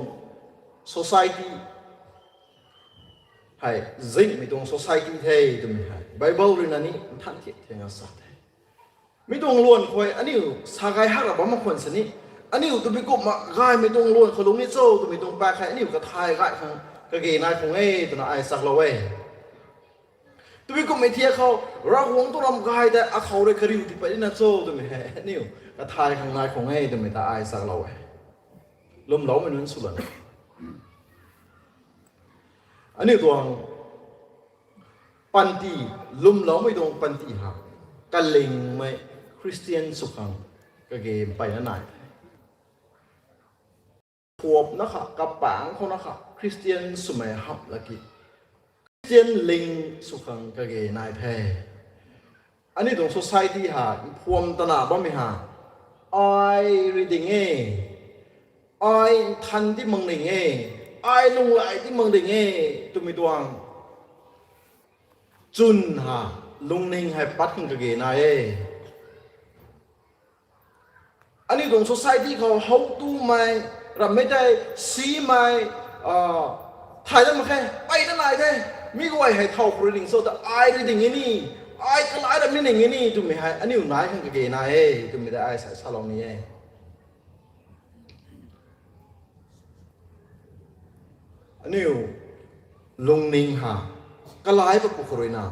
society hei zingmei tuang society the twmei hei Bible ruina ni nthan thik thena sa the. Mi tuang luan khou aniu sa gay hak ra bam mak khwan sini, aniu twmei kumna gaymei tuang luan khou lung ni cho twmei tuang paek hei aniu kathay gay khang kage nai khang e twna ai chaklou e. Twmei kumhmei thiak khou, Ravguangc tuang ram gay tei akhou rui kariu ti pat rina cho twmei hei aniu kathay khang nai khang e twmei ta ai chaklou e. Lwmloumei nunc sw lana aniu tuang panty, lwmloumei tuang panty ha kalingmei Christian sw khang kage mpeyna nai the. Phuapna kha, kapaengc khouna kha Christian swmei hamh laki, Christian ling sw khang kage nai the. Aniu tuang society ha mphuam tana bammei ha, ai riding e, ai nthan ti mak ding e, ai lunghlaic ti mak ding e twmei tuang chwn ha, lungning hei pat khang kage nai e. Aniu tuang society khou how tumei, rammei tei simei, thay dat mak khe, peyna nai the, mi guay hei thow khou riding cho ta ai riding e ni, ai kalai ram ni ning e ni twmei hei aniu nai khang kage nai e twmei tei ai sa salou ni e. Aniu lungning ha kalai pat pu khou ruina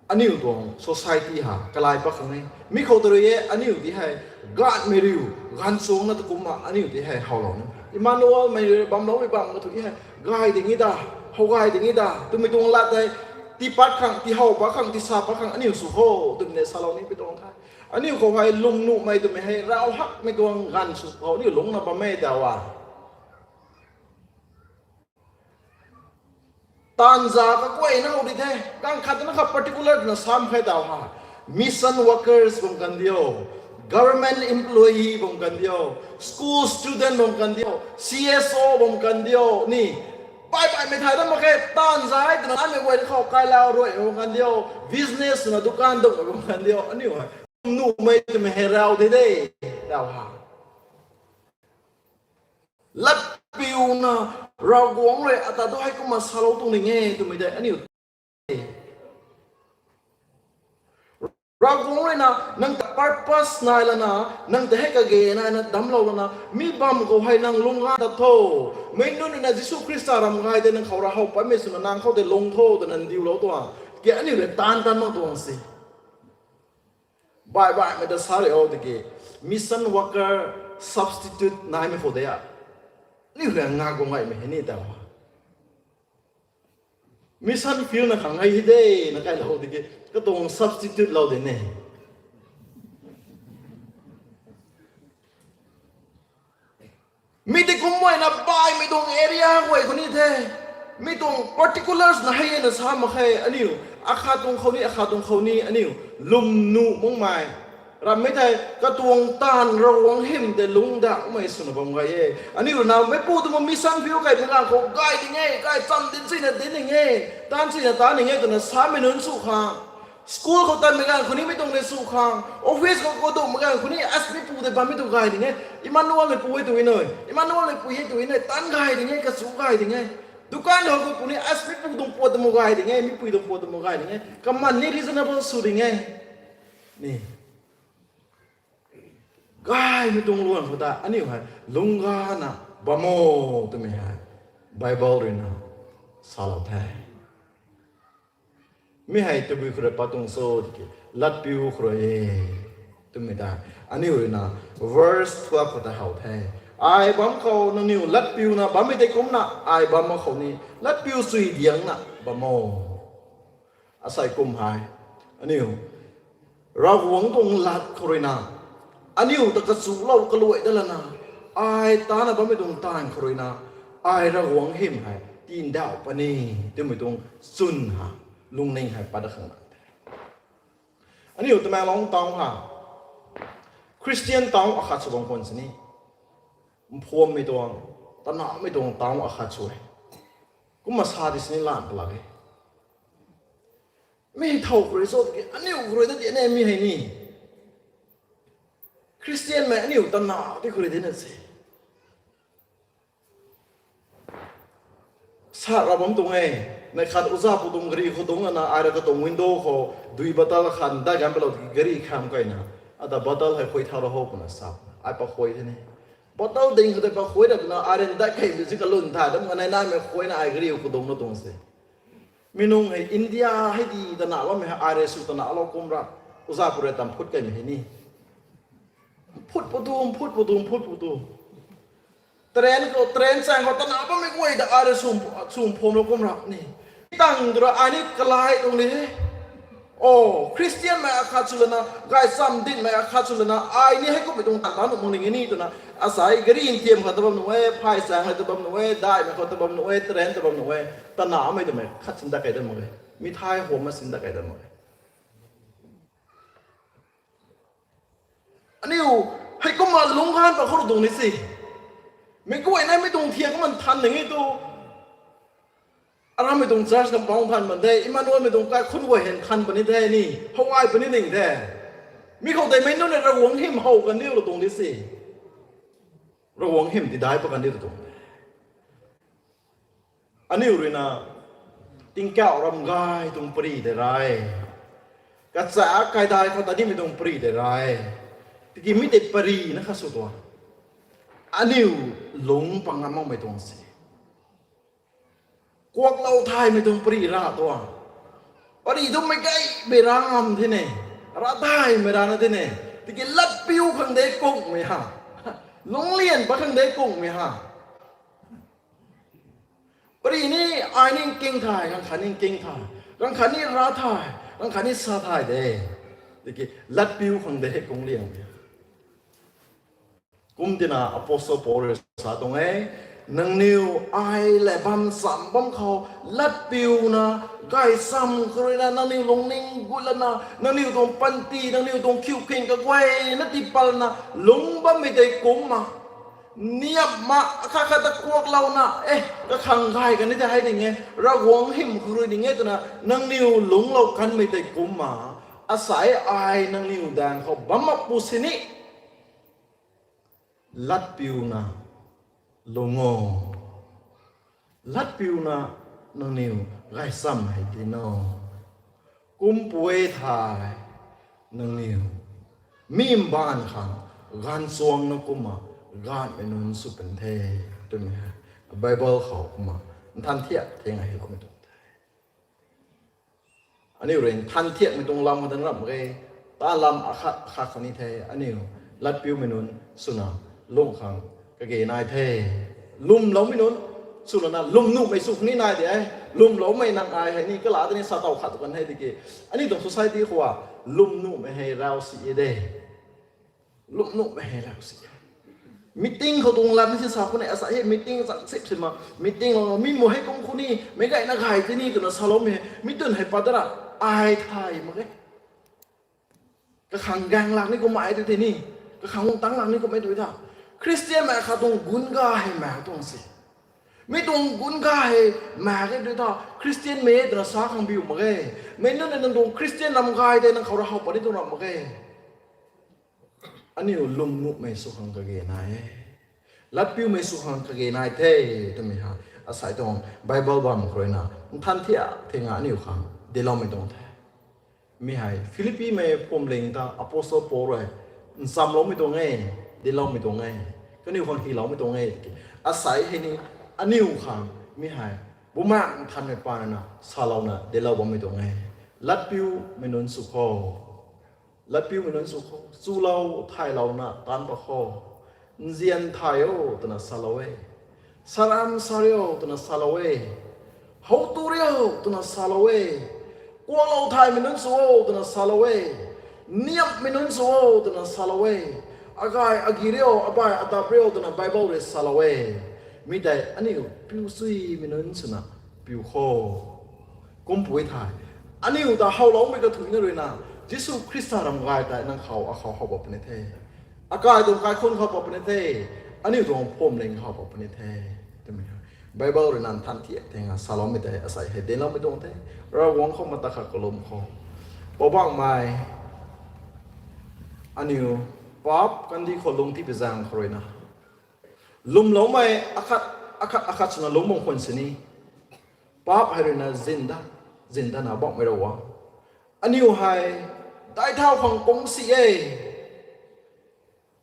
aniu tuang society ha kalai pat khang e. Mi khou ta rui e aniu ti hei gaanvmei riu, gaanvchuangna ta kumna aniu ti hei howlou ni, Emmanuelmei rui bamloumei bam kathu ti hei gay ding e da, how gay ding e da twmei tuang lat tei tiipat khang, tiihow pat khang, tisa pat khang aniu sw kho twmei tei salou ni pi tuang the. Aniu khou hei lwmnuhmei twmei hei rav hakmei tuang ganv sw khou aniu lungcna bam e tau a. Taanv za kaguayna how di the, ganv khat na kha particular twna sam khe tau ha. Mission workers bam kan diu, government employee bam kan diu, school student bam kan diu, C S O bam kan diu ni. Bai baihmei thay dat mak khe, taanv za hei twna lamei guay khou kailau ruai bam kan diu, business twna dukan dungc bam kan diu, aniu hei lwmnuhmei twmei hei rav di de tau ha. Latpiuna Ravguangc rui ata tu hei kumna salou tuang ning e twmei tei aniu Ravguangc rui na nang ta purpose nai lana, nang ta hei kage naina damclou lana, mi bam khou hei nang lungc gay ta tho. Meic nunc rui na Jisu Khrista ram gay tei nang khou ra how patmei swna nang khou tei lung tho twna ndiulou tuang. Ki aniu rui taanv tan mak tuang si. Bai baihmei ta sa ri o tiki, mission worker substitute naimei khou de a. Aniu rui ngak guang gaymei hei ni tau. Mission field na khang hei hi de, na kailou tiki, katuang substitute lou de ne. Mi tei kum guayna baihmei tuang area guay khou ni the. Mi tuang particulars na hei na sa mak khe aniu. Akhat tuang khou ni, akhat tuang khou ni aniu. Lwmnuh makmei rammei thei, katuang taanv Ravguangc hym tei lungc dakmei swna bam gay e. Aniu rui na meipu tuang mission field kaimei ganv khou gay ding e, gay cham dinc sina dinc ding e. Taanv sina taanv ding e twna samei nunc sw khang. School khou tanmei ganv khou ni mi tuang ni sw khang. Office khou khou duhmei ganv khou ni as mipu tei bammei tu gay ding e. Emmanuel ni pu e tu i nui. Emmanuel ni pu e tu i nui. Taanv gay ding e, kachu gay ding e. Dukan khou khou pu ni as mipu tuang puat tamu gay ding e, mipui tuang puat tamu gay ding e. Kaman ni reasonable sw ding e. Ni. Gaymei tuang luan khou ta aniu hei lungc gayna bam o twmei hei Bible rui na salou the. Mi hei tabui khou rui pat tuang cho tiki, latpiu khou rui e twmei ta aniu rui na verse twelve khou ta how the. Ai bam khou nangniw latpiuna bammei tei kumcna ai bam mak khou ni latpiu chui diangna bam o. Asei kum hei aniu Ravguangc tuang lat khou rui na, aniu ta kachulou kaluai dat lana, ai tana bammei tuang taanv khou rui na, ai Ravguangc hym hei tindauh puni twmei tuang chwn ha, lungning hei pat dat khang na the. Aniu Tamenglong town ha, Christian town akhat sw bam khwan sini, mphuammei tuang, tanahmei tuang town akhat sw e. Kumna sa di sini lan palak e. Mi thow khou rui cho tiki aniu khou rui ta ti ne mi hei ni. Christianmei aniu tana ti khou rui di na se. Sa ra bam tuang e. Neih khat uza pu tuang gari khou dungc ana ai ra katuang window khou dui bottle khat dai gan palou tiki gari kham kaina, ata bottle hei khuay thau ra ho puna sa. Ai pakhuay the ni. Bottle ding khou tei pakhuay ra twna ai rui dai kaimei zi kalun thay dam kanei naimei khuayna ai gari khou dungc na tuang se. Mi nung hei India hei di tana bammei hei ai rui sw tana lou kum ra. Uza pu rui tam phut kaimei hei ni. Phut pu tu, phut pu tu, phut pu tu. Train khou, train chaeng khou tana bammei guay ta ai rui sw, sw phwamlou kum ra ni. Tang tu ra ai ni kalai tuang ni he. O, Christianmei akhat sw lana, gaychamv dinhmei akhat sw lana, ai ni hei kummei tuang tan tan nuh mak ning e ni twna, asei gari ntiam khat ta bam nuh e, phay chaeng hei ta bam nuh e, daihmei khou ta bam nuh e, train ta bam nuh e, tanamei twmei khat sin dat kei dat mak e, mithai huam ma sin dat kei dat mak e. Aniu, hei kumna lungc han pa khou rui tuang ni si. Mi guayna mi tuang thiak kumna than ning e tu. Arammei tuang church compound than pan the, Emmanuelmei tuang kaikhunc guay hen than puni the ni, how ai puni ning the. Mi khou tei meic nunc ni Ravguangc hym how kan diu lou tuang di si. Ravguangc hym tidai pat kan diu lou tuang. Aniu rui na, tingkauh ram gay tuang pari tei rei. Kacha kaidai khou ta nimei tuang pari tei rei. Tiki mi tei pari na kha sw tuang. Aniu lungc pang ngam makmei tuang se. Kuaklou thaymei tuang pari ra tuang. Pari tu mei gaymei ra ngam the ne. Ra thaymei ra na the ne. Tiki latpiu khang de kungmei ha. Lungclian pat khang de kungmei ha. Pari ni ai ni nking thay, ganv khat ni nking thay. Ganv khat ni ra thay, ganv khat ni sa thay de. Tiki latpiu khang de hei kung liang. Kum tina Apostle Paul rui sa tuang e, nangniw ai le bam cham bam khou latpiuna, gaychamv khou ruina nangniw lungning gut lana, nangniw tuang panty, nangniw tuang khiukhing kaguayna tiipalna lungc bammei tei kumcna, niamna akhat khat ta kuaklouna, e, kakhang gay kan ni tei hei ding e, Ravguangc hym khou rui ding e twna nangniw lungclou kanmei tei kumcna, asei ai nangniw daeng khou bam mak pu sini latpiuna lungc o. Latpiuna nangniw gaychamv hei tin o. Kumpui thei nangniw mi mbaanv khang gaanchuangna kumna gaanvmei nunc sw pun the twmei hei Bible khou kumna nthan thiak theng a hei kummei tuang the. Aniu rui nthan thiakmei tuang lam khou tan ramh mak ge. Taanv lam akhat akhat khou ni the, aniu latpiumei nunc swna lungc khang kage nai the. Lwmloumei nunc swlana lwmnuhmei sw khang ni nai de e. Lwmloumei nang ai hei ni kala tei ni sa tow khat tu kan hei tiki, aniu tuang society khou a lwmnuhmei hei rau si e de. Lwmnuhmei hei rau si e. Meeting khou tuang lam si sa khou ni, asa hei meeting chang sip si ma, meeting lou mi mu hei kum khou ni meic gayna gay tei ni twna saloumei hei mi twn hei pat dana ai thay mak e. Kakhang gaeng lak ni kummei tu tei ni, kakhang tang lak ni kummei tu ta, Christian mei khat tuang gun ga hei mak tuang se. Mi tuang gun ga hei mak e tu ta, Christian mei twna sa khang biu mak e. Mei nunc ni nang tuang Christian lam gay tei nang khou ra how pat ni tuang ramh mak e. Aniu lwmnuhmei sw khang kage nai e. Latpiumei sw khang kage nai the twmei hei asei tuang Bible bam khou ruina nthan thiak theng a aniu khang diloumei tuang the. Mi hei Philippimei phuamling ta Apostle Paul rui nchamloumei tuang e, diloumei tuang e, kaniw khang hyloumei tuang e. Asei hei ni aniu khang mi hei Bumaengh Nthanmei paan ruina salouna dilou bammei tuang e. Latpiumei nunc sw kho. Latpiumei nunc sw kho. Chulou thaylouna taanc pat kho. Nzian thay o twna salou e. Saram sa rio twna salou e. How tu rio twna salou e. Kuaklou thaymei nunc sw o twna salou e. Niamhmei nunc sw o twna salou e. Agay agi rio, abai adap rio twna Bible rui salou e. Mi tei aniu piu suimei nunc swna piu kho. Kumpui thei, aniu ta howloumei kathuicna ruina Jisu Khrista ram gay tei nang khou akhou how pat puni the. Akai tuang kaikhunc khou pat puni the. Aniu tuang phuamling khou pat puni the twmei Bible ruina nthan thiak theng a saloumei tei asei hei diloumei tuang the. Ravguangc khou mata khat kalum khou, Poubauhmei, aniu paap kandih khou lungc tipui zaeng khou ruina lwmloumei akhat akhat akhat swna lungc bam khwan sini, paap hei ruina zin dat, zin datna Bauhmei Ravguangc, aniu hei daic thau khang kung si e.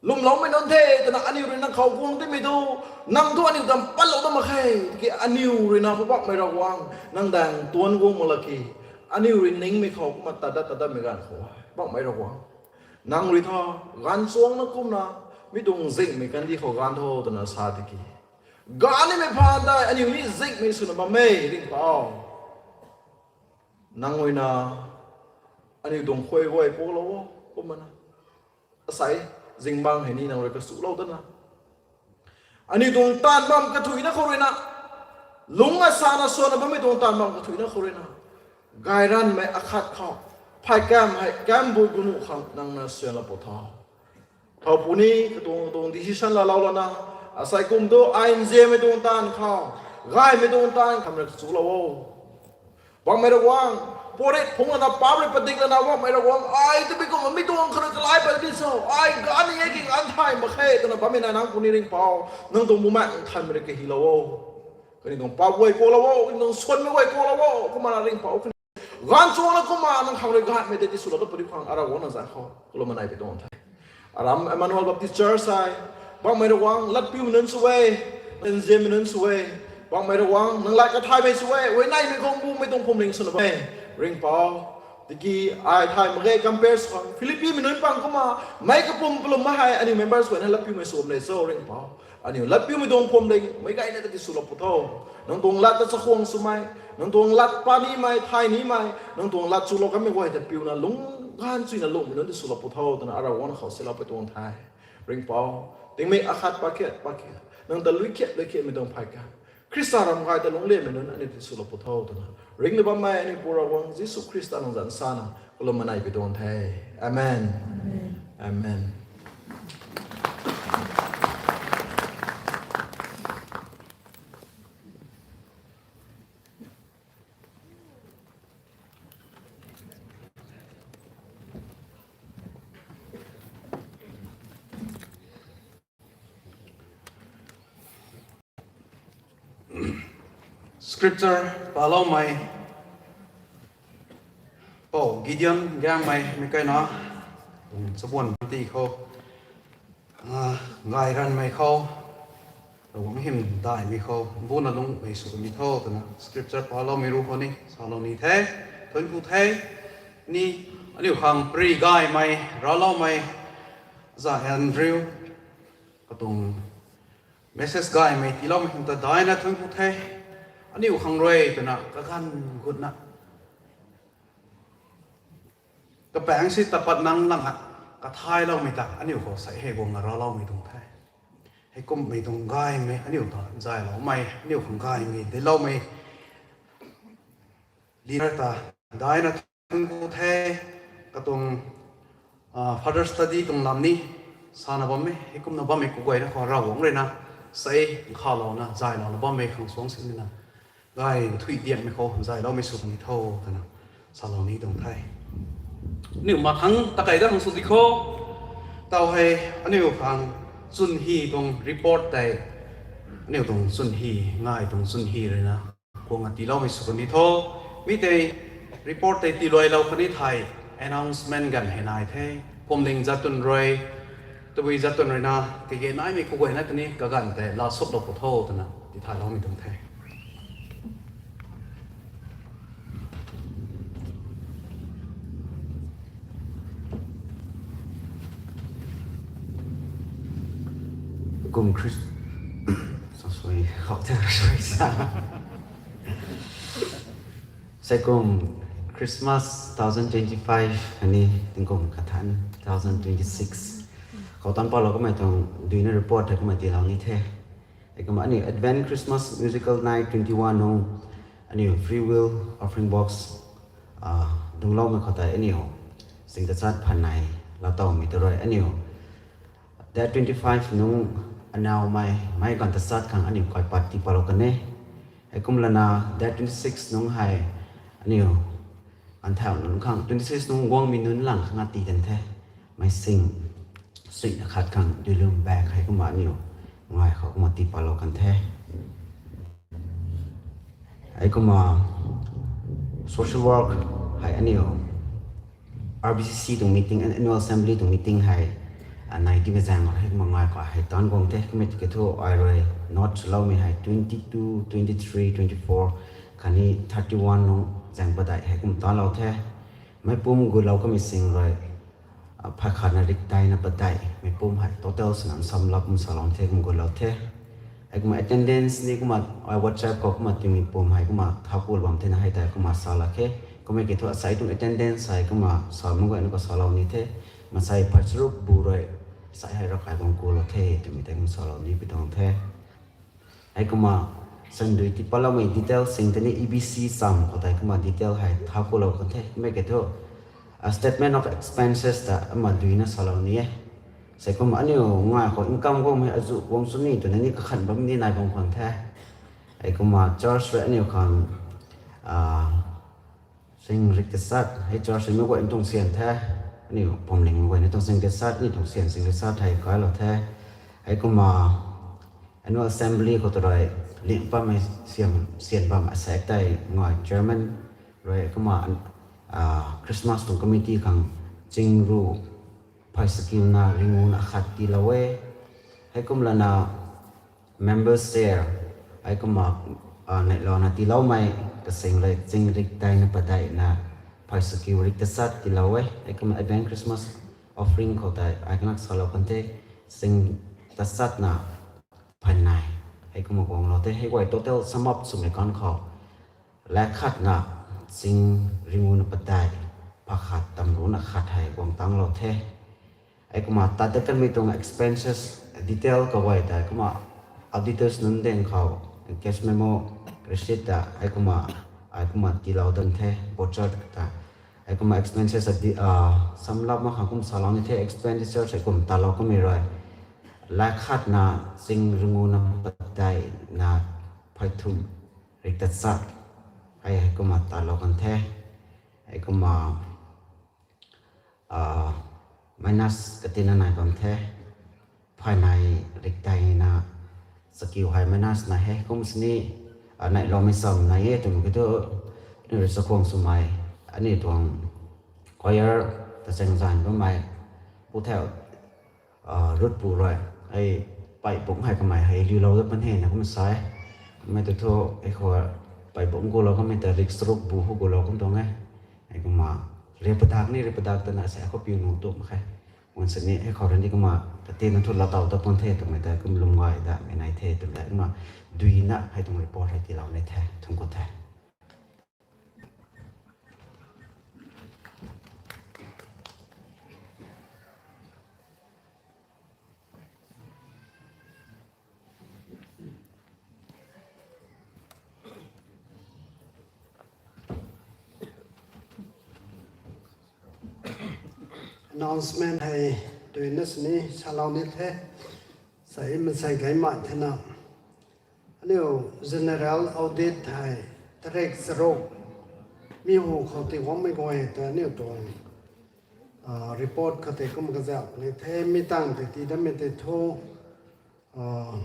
Lwmloumei nunc the twna aniu rui nang khou guang timei tu, nang thu aniu dam patlou dat mak khe. Tiki aniu ruina Poubauhmei Ravguangc nang daeng tuanc guang mak lak ki, aniu rui ningmei khou kumna tat dat tat datmei ganv khou Bauhmei Ravguangc, nang rui tho, gaanchuangna kumna mi tuang zinghmei kandih khou gaanv tho twna sa tiki, gaanv nimei phaan tei aniu ni zinghmei swna bam e, Ringhpouc. Nang ruina aniu tuang khuay guay kuaklou o, kumna asei zingbangc hei ni nang rui kasulou datna, aniu tuang taanv bam kathuicna khou ruina, lungc asana swna bammei tuang taanv bam kathuicna khou ruina, gay ranvmei akhat khou, phay kam hei kambui gunuh khang nang na swanlou pw tho. Thow puni katuang katuang decision laalou lana, asei kum tu ai nzianmei tuang taanv khou, gaymei tuang taanv khou rui kasulou o. Bauhmei Ravguangc, puatrit phungc lana paap rui padik lana Bauhmei Ravguangc, ai tabui kumna mi tuang khou rui kalai pat di cho, ai gaanv ni e ki gaanv thay mak khe twna bammei na nang puni Ringhpouc, nang tuang Bumaengh Nthanmei rui kahilou o. Kaniw tuang paap guay kuaklou o, kaniw tuang swanmei guay kuaklou o, kumna Ringhpouc, gaanchuangna kumna nang khang rui gaanvmei tei tiswlou dat puni khang Ravguangc nang zanc khou kalum nai pi tuang the. Aram Emmanuel Baptist Church hei, Bauhmei Ravguangc, latpiumei nunc sw e, nzianmei nunc sw e, Bauhmei Ravguangc, nang lat kathaymei sw e, huayneymei khang bumei tuang phuamling swna bam e, Ringhpouc. Tiki ai thay mak ge compare sw khang Philippimei nunc pang kumna, meic kapum palum ma hei aniu members guayna latpiumei sw bam le cho Ringhpouc. Aniu latpiumei tuang phuamling meic gayna ta tiswlou pu tho. Nang tuang lat ta chakhwang swmei, nang tuang lat pa nimei, thay nimei, nang tuang lat chulou kanmei guay ta piuna lung ganv chuyna lungmei nunc tiswlou pu tho twna Ravguangc khou silou pui tuang the. Ringhpouc, tingmei akhat pakhat pakhat nang ta lui khiat lui khiatmei tuang phay ka, Khrista ram gay ta lungc liammei nunc aniu tiswlou pu tho twna ringna bammei aniu Pu Ravguangc Jisu Khrista nang zanc sana kalum manei pui tuang the. Amen. Amen. Scripture paloumei pou Gideon Gaengmei mei kaina tuang chabuan ti khou, gay ranmei khou, Ravguangc hym daihmei khou buna lungmei sw kani tho twna scripture paloumei ru khou ni salou ni the. Thuanc ku the. Ni, aniu khang pary gaymei ravloumei za Andrew katuang message gaymei tiiloumei khang ta daina thuanc ku the. Aniu khang rui twna kaganv gutna kapaengc si tapat nang lang a kathailoumei ta aniu khou sei hei guangna ravloumei tuang the. Heikumhmei tuang gaymei aniu ta zayloumei, aniu khang gaymei dincloumei leader ta daina thuanc ku the. Katuang Father study tuang lam ni sana bammei, heikumna bammei kaguayna khou Ravguangc ruina sei nkhalouna zaylouna bammei khang suang sinina gay nthuih dianmei khou zayloumei sw ni tho twna salou ni tuang the. Aniu mathangc takei dat khang sw di kho. Tau hei aniu khang chwn hi tuang report tei, aniu tuang chwn hi, ngai tuang chwn hi ruina guangna tiiloumei sw kani tho. Mi tei report tei tiiluailou kani thei announcement ganv hei nai the. Phuamling zat twn rui, tabui zat twn ruina kage naimei kaguayna kani kaganv tei laa suplou pu tho twna tithalouhmei tuang the. Kum Chris-, so sorry, how to sorry sa. Sei kum Christmas two thousand twenty-five ani tingkum kathan two thousand twenty-six khou tan palou kamei tuang duina report hei kumna tiilou ni the. Heikumna aniu Advent Christmas Musical Night twenty-one nung aniu Free Will Offering Box dungcloumei khou tei aniu sing tachat phanei laatowmei ta rui aniu date twenty-five nung anaumei mei ganv tachat khang aniu kaipat tii palou kan e. Heikum lana date twenty-six nung hei aniu anthau nunc khang twenty-six nung guangmei nunc lang khang tii kan the. Meic sing suina khat khang duilum bag hei kumna aniu ngai khou kumna tii palou kan the. Heikumna social work hei aniu R B C C tuang meeting, Annual Assembly tuang meeting hei anei timei zaeng heikumna ngai khou hei tan guang the. Kummei tiki thu ai rui note swloumei hei twenty-two, twenty-three, twenty-four khatni thirty-one nung zaeng padeih heikumna tanlou the. Meicpumc gulou kamei sing rui phay khatna rik daihna padeih meicpumc hei total swna samlou kum salou the, kum gulou the. Heikumna attendance ni kumna ai WhatsApp khou kumna timei pum hei kumna thau kul bam thena hei tei kumna sa lak khe. Kummei ki thu asei tuang attendance hei kumna sa mak guayna khou salou ni the. Masei phay charuk bu rui asei hei ravkai bam kulou the twmei tei kumna salou ni pi tuang the. Heikumna sandui tii paloumei detail sing tei ni E B C cham khou tei kumna detail hei thau kulou kan the. Kummei ki thu statement of expenses ta kumna duina salou ni e. Sei kumna aniu ngai khou income guangmei azuh guang sw ni twna ni kakhan bam ni nai bam khwan the. Heikumna church rui aniu khang sing rik tachat hei church rui meic guayna tuang syan the. Aniu phuamling mei guayna tuang sing tachat, aniu tuang syan sing tachat hei kailou the. Heikumna Annual Assembly khou ta rui lim bammei syan bam asaekc tei ngai chairman rui kumna Christmas tuang committee khang chingru phay sakiuna ringuna khat tiilou e. Heikum lana members share heikumna neihlouna tiiloumei kasing rui chingrik daihna padeihna phey sakiu rik tachat tiilou e. Heikumna Advent Christmas offering khou tei ai kanak salou kan the, sing tachatna phey nei. Heikumna guanglou the. Hei guay total sum up swmei kan khou, lak khatna sing ringuna padeih, pha khat tamruna khat hei guang tanglou the. Heikumna tat dat kanmei tuang expenses detail kaguay tei kumna auditors nunc daeng khou cash memo, receipt ta heikumna, heikumna tiilou dan the, voucher ta. Heikumna expenses a di, ah, sum up mak khang kum salou ni the, expenditure heikum talou kamei rui, lak khatna sing ringuna padeihna phey thum rik tachat. Hei, heikumna talou kan the. Heikumna, ah, minus katina nai bam the. Phey nei rik teina sakiu hei minus nai he. Kum sini, ah, neihloumei sam nai e twmei kiu thu, aniu rui chakhwang swmei, aniu tuang choir ta chaeng zanc bammei pu thau, ah, Rutpu rui, hei, pei bungc hei kamei hei liulou dat pan hena kum sa e. Mei tu thu, hei khou, pei bungc gulou kamei ta rik charuk bu hu gulou kum tuang e. Heikumna, ri padak ni ri padak tana sa khou piu nu tum khe. Wan sini hei khou randi kumna katina thu latow dat pan the twmei ta kum lwm gay datmei nai the twmei ta kumna duina hei tuang report hei tiilou ni the, thungc khou the. Announcement hei duina sini salou ni the, sa mansei gaymei thena. Aniu general audit hei tarik charuk mi hu khou ti guangmei guay ta aniu tuang, ah, report khou tei kum kazauh puni the, mi tang tei tii datmei tei thu, ah,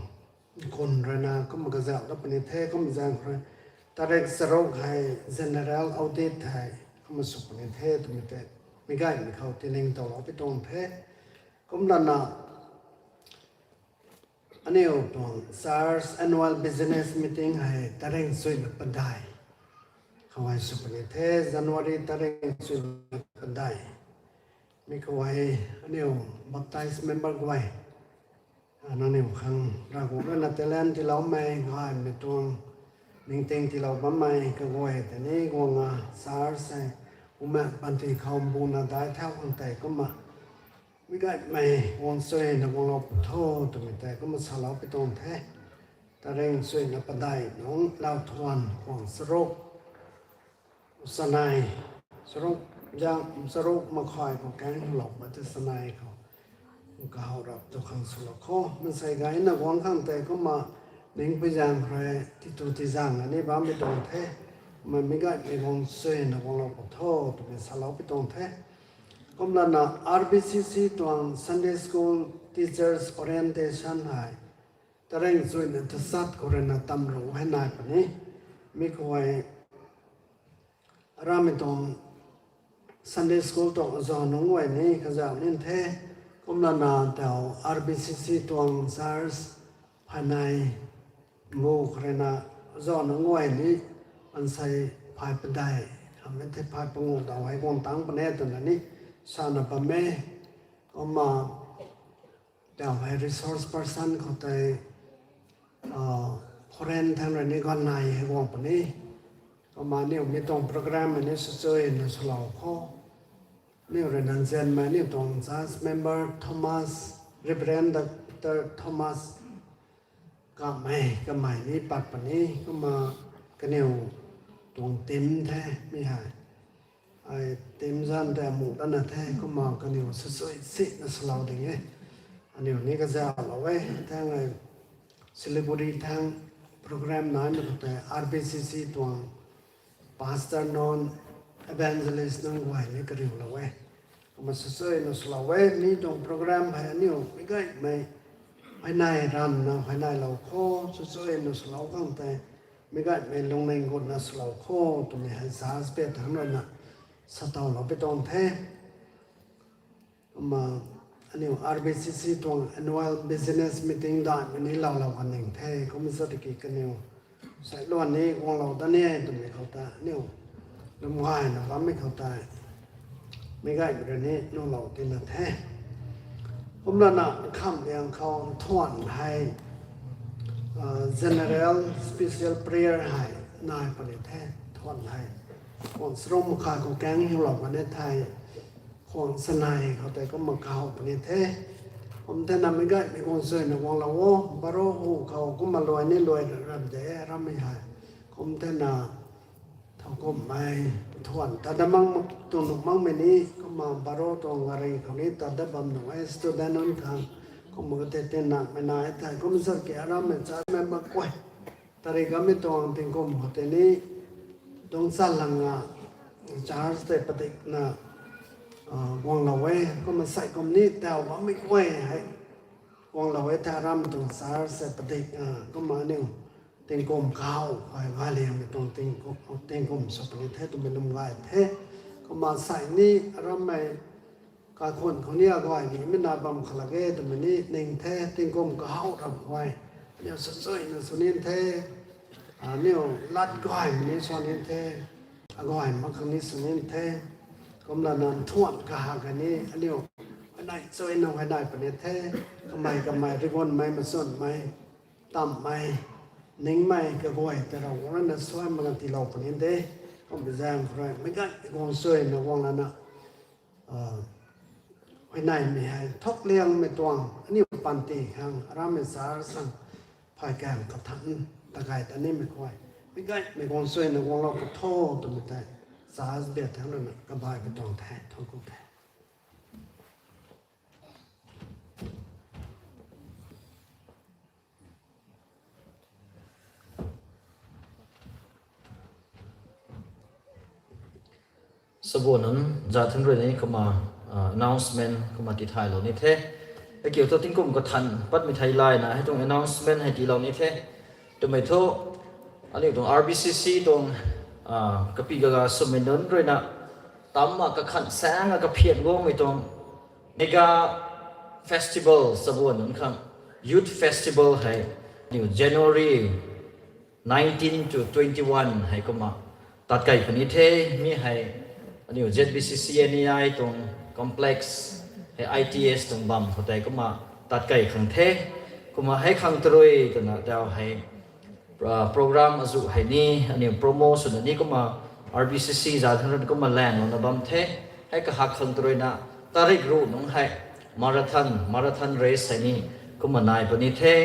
kun ruina kum kazauh dat puni the, kum zaeng khou rui tarik charuk hei general audit hei kum sw puni the twmei tei mi gaymei khou tiningtowlou pi tuang the. Kumlana aniu tuang church annual business meeting hei tarik chuina padeih khou hei sw puni the, January tarik chuina padeih. Mi khou hei aniu baptized member guay, ah, nangniw khang Ravguangc ruina talent tiiloumei gaymei tuang ningting tiilou bammei kaguay tei ni guang a, church hei bumaengh panty khou mbuna daic thau khang tei kumna mi gaymei guang chuyna guanglou pu tho twmei tei kumna salou pi tuang the. Tarik chuina padeih nungc lau thuan khwang charuk, chanei, charuk, zaeng charuk makhay khou kaeng lou ma tei chanei khou kahaw rap tu khang swlou kho. Mansei gayna guang khang tei kumna ningpui zaeng rui titu tizaeng ani bammei tuang the. Kumna mi gaymei guang chuyna guanglou pu tho twmei salou pi tuang the. Kumlana R B C C tuang Sunday School Teachers Orientation hei tarik chuina tachat khou ruina tamru hei nai puni. Mi khou hei aramei tuang Sunday School tuang aza nunc guay ni kazauh nin the. Kumlana tau R B C C tuang church phaynei bu khou ruina aza nunc guay ni mansei phay padeih hamhmei the phay panguh dau hei guang tangc puni twna ni sana bam e. Kumna tau hei resource person khou tei, ah, foreign thang rui ni ganv nai hei guang puni. Kumna aniu mi tuang program hei ni swchuina swlou kho. Aniu rui nzianmei aniu tuang church member Thomas, Reverend Doctor Thomas Kamei, kamei ni pat puni. Kumna kaniw tuang team the mi hei. Ai team zanc tei amu lana the, kumna kaniw swchui sina swlou ding e. Aniu ni kazauhlou e, thang ai Siliguri thang program naimei khou tei R B C C tuang pastor nunc, evangelist nunc guay ni kariulou e. Kumna swchuina swlou e, mi tuang program hei aniu mi gaymei huayney ranvna huayneylou kho, swchuina swlou khang tei mi gaymei lungning gutna swlou kho twmei hei church pat thangc ruina satawlou pi tuang the. Kumna aniu R B C C tuang annual business meeting daihmei ni loulou kan ning the, kumna sa tiki kaniw sailuan ni guanglou dat ni e twmei khou ta aniu Lwm gayna bammei khou tei, meic gaymei rui ni nunglou tina the. Kumlana khamhliang khou nthuan hei, general special prayer hei nai puni the, nthuan hei. Khwang charuk makha khou kaeng hiulou kan e thei, khwang sanei khou tei kumna kahow puni the. Kum thena meic gaymei guang suina guanglou o, baro hu khou kumna luai ni luai ram de ramei hei. Kum thena thowkumhmei, nthuan tat dat mak, tuang nuh makmei ni, kumna baro tuang gari khou ni tat dat bam nuh e, student nunc khang. Kumna kate tinakmei nai thei, kum zat ki arammei chamei mak guay. Tari kamei tuang tingkum khou tei ni, dungc chalanga, church tei padikna, guanglou e, kumna sai kum ni taw bammei guay hei. Guanglou e thei aram tuang church tei padik, kumna aniu tingkum kahow hei galiangmei tuang tingkum, tingkum sw puni the twmei lwm gay the. Kumna sai ni arammei kaikhun khou ni aguay ni mei na bam khalak e twmei ni ning the, tingkum kahow ram guay. Aniu sachuina sw nin the, aniu lat gaymei ni sw nin the, aguay mak khang ni sw nin the. Kumlana nthuan kahak kani aniu huayney chuina huayney puni the, kamei kamei rigunmei machunmei, tammei, ningmei kaguay tei Ravguangc rui na suai mak kan tiilou puni de. Kumbi zaeng khou rui meic gaymei guang suina guanglana, huayneymei hei thuk liangmei tuang aniu panty khang arammei church khang phay kaeng kathan ta gay ta nimei khuay, meic gaymei guang suina guanglou ka tho twmei tei church biak thangc rui na kabaihmei tuang the, thangc ku the. Sabuan nunc zat thangc rui ni kumna announcement kumna tithaylou ni the. Akiu thu tingkum kathan patmei thei layna hei tuang announcement hei tiilou ni the. Twmei thu aniu tuang R B C C tuang kapi kaga swmei nunc rui na tamna kakhan saengna kaphian guangmei tuang mega festival Sabuan nunc khang, youth festival hei aniu January nineteen to twenty-one hei kumna tat kei puni the. Mi hei aniu Z B C C N E I tuang complex hei I T S tuang bam khou tei kumna tat kei khang the. Kumna hei khang tarui twna tau hei program azuh hei ni aniu promo swna ni kumna R B C C zat thangc rui kumna laenglouna bam the. Hei kahak khang taruina tarik ruh nungc hei marathon, marathon race hei ni kumna nai puni the.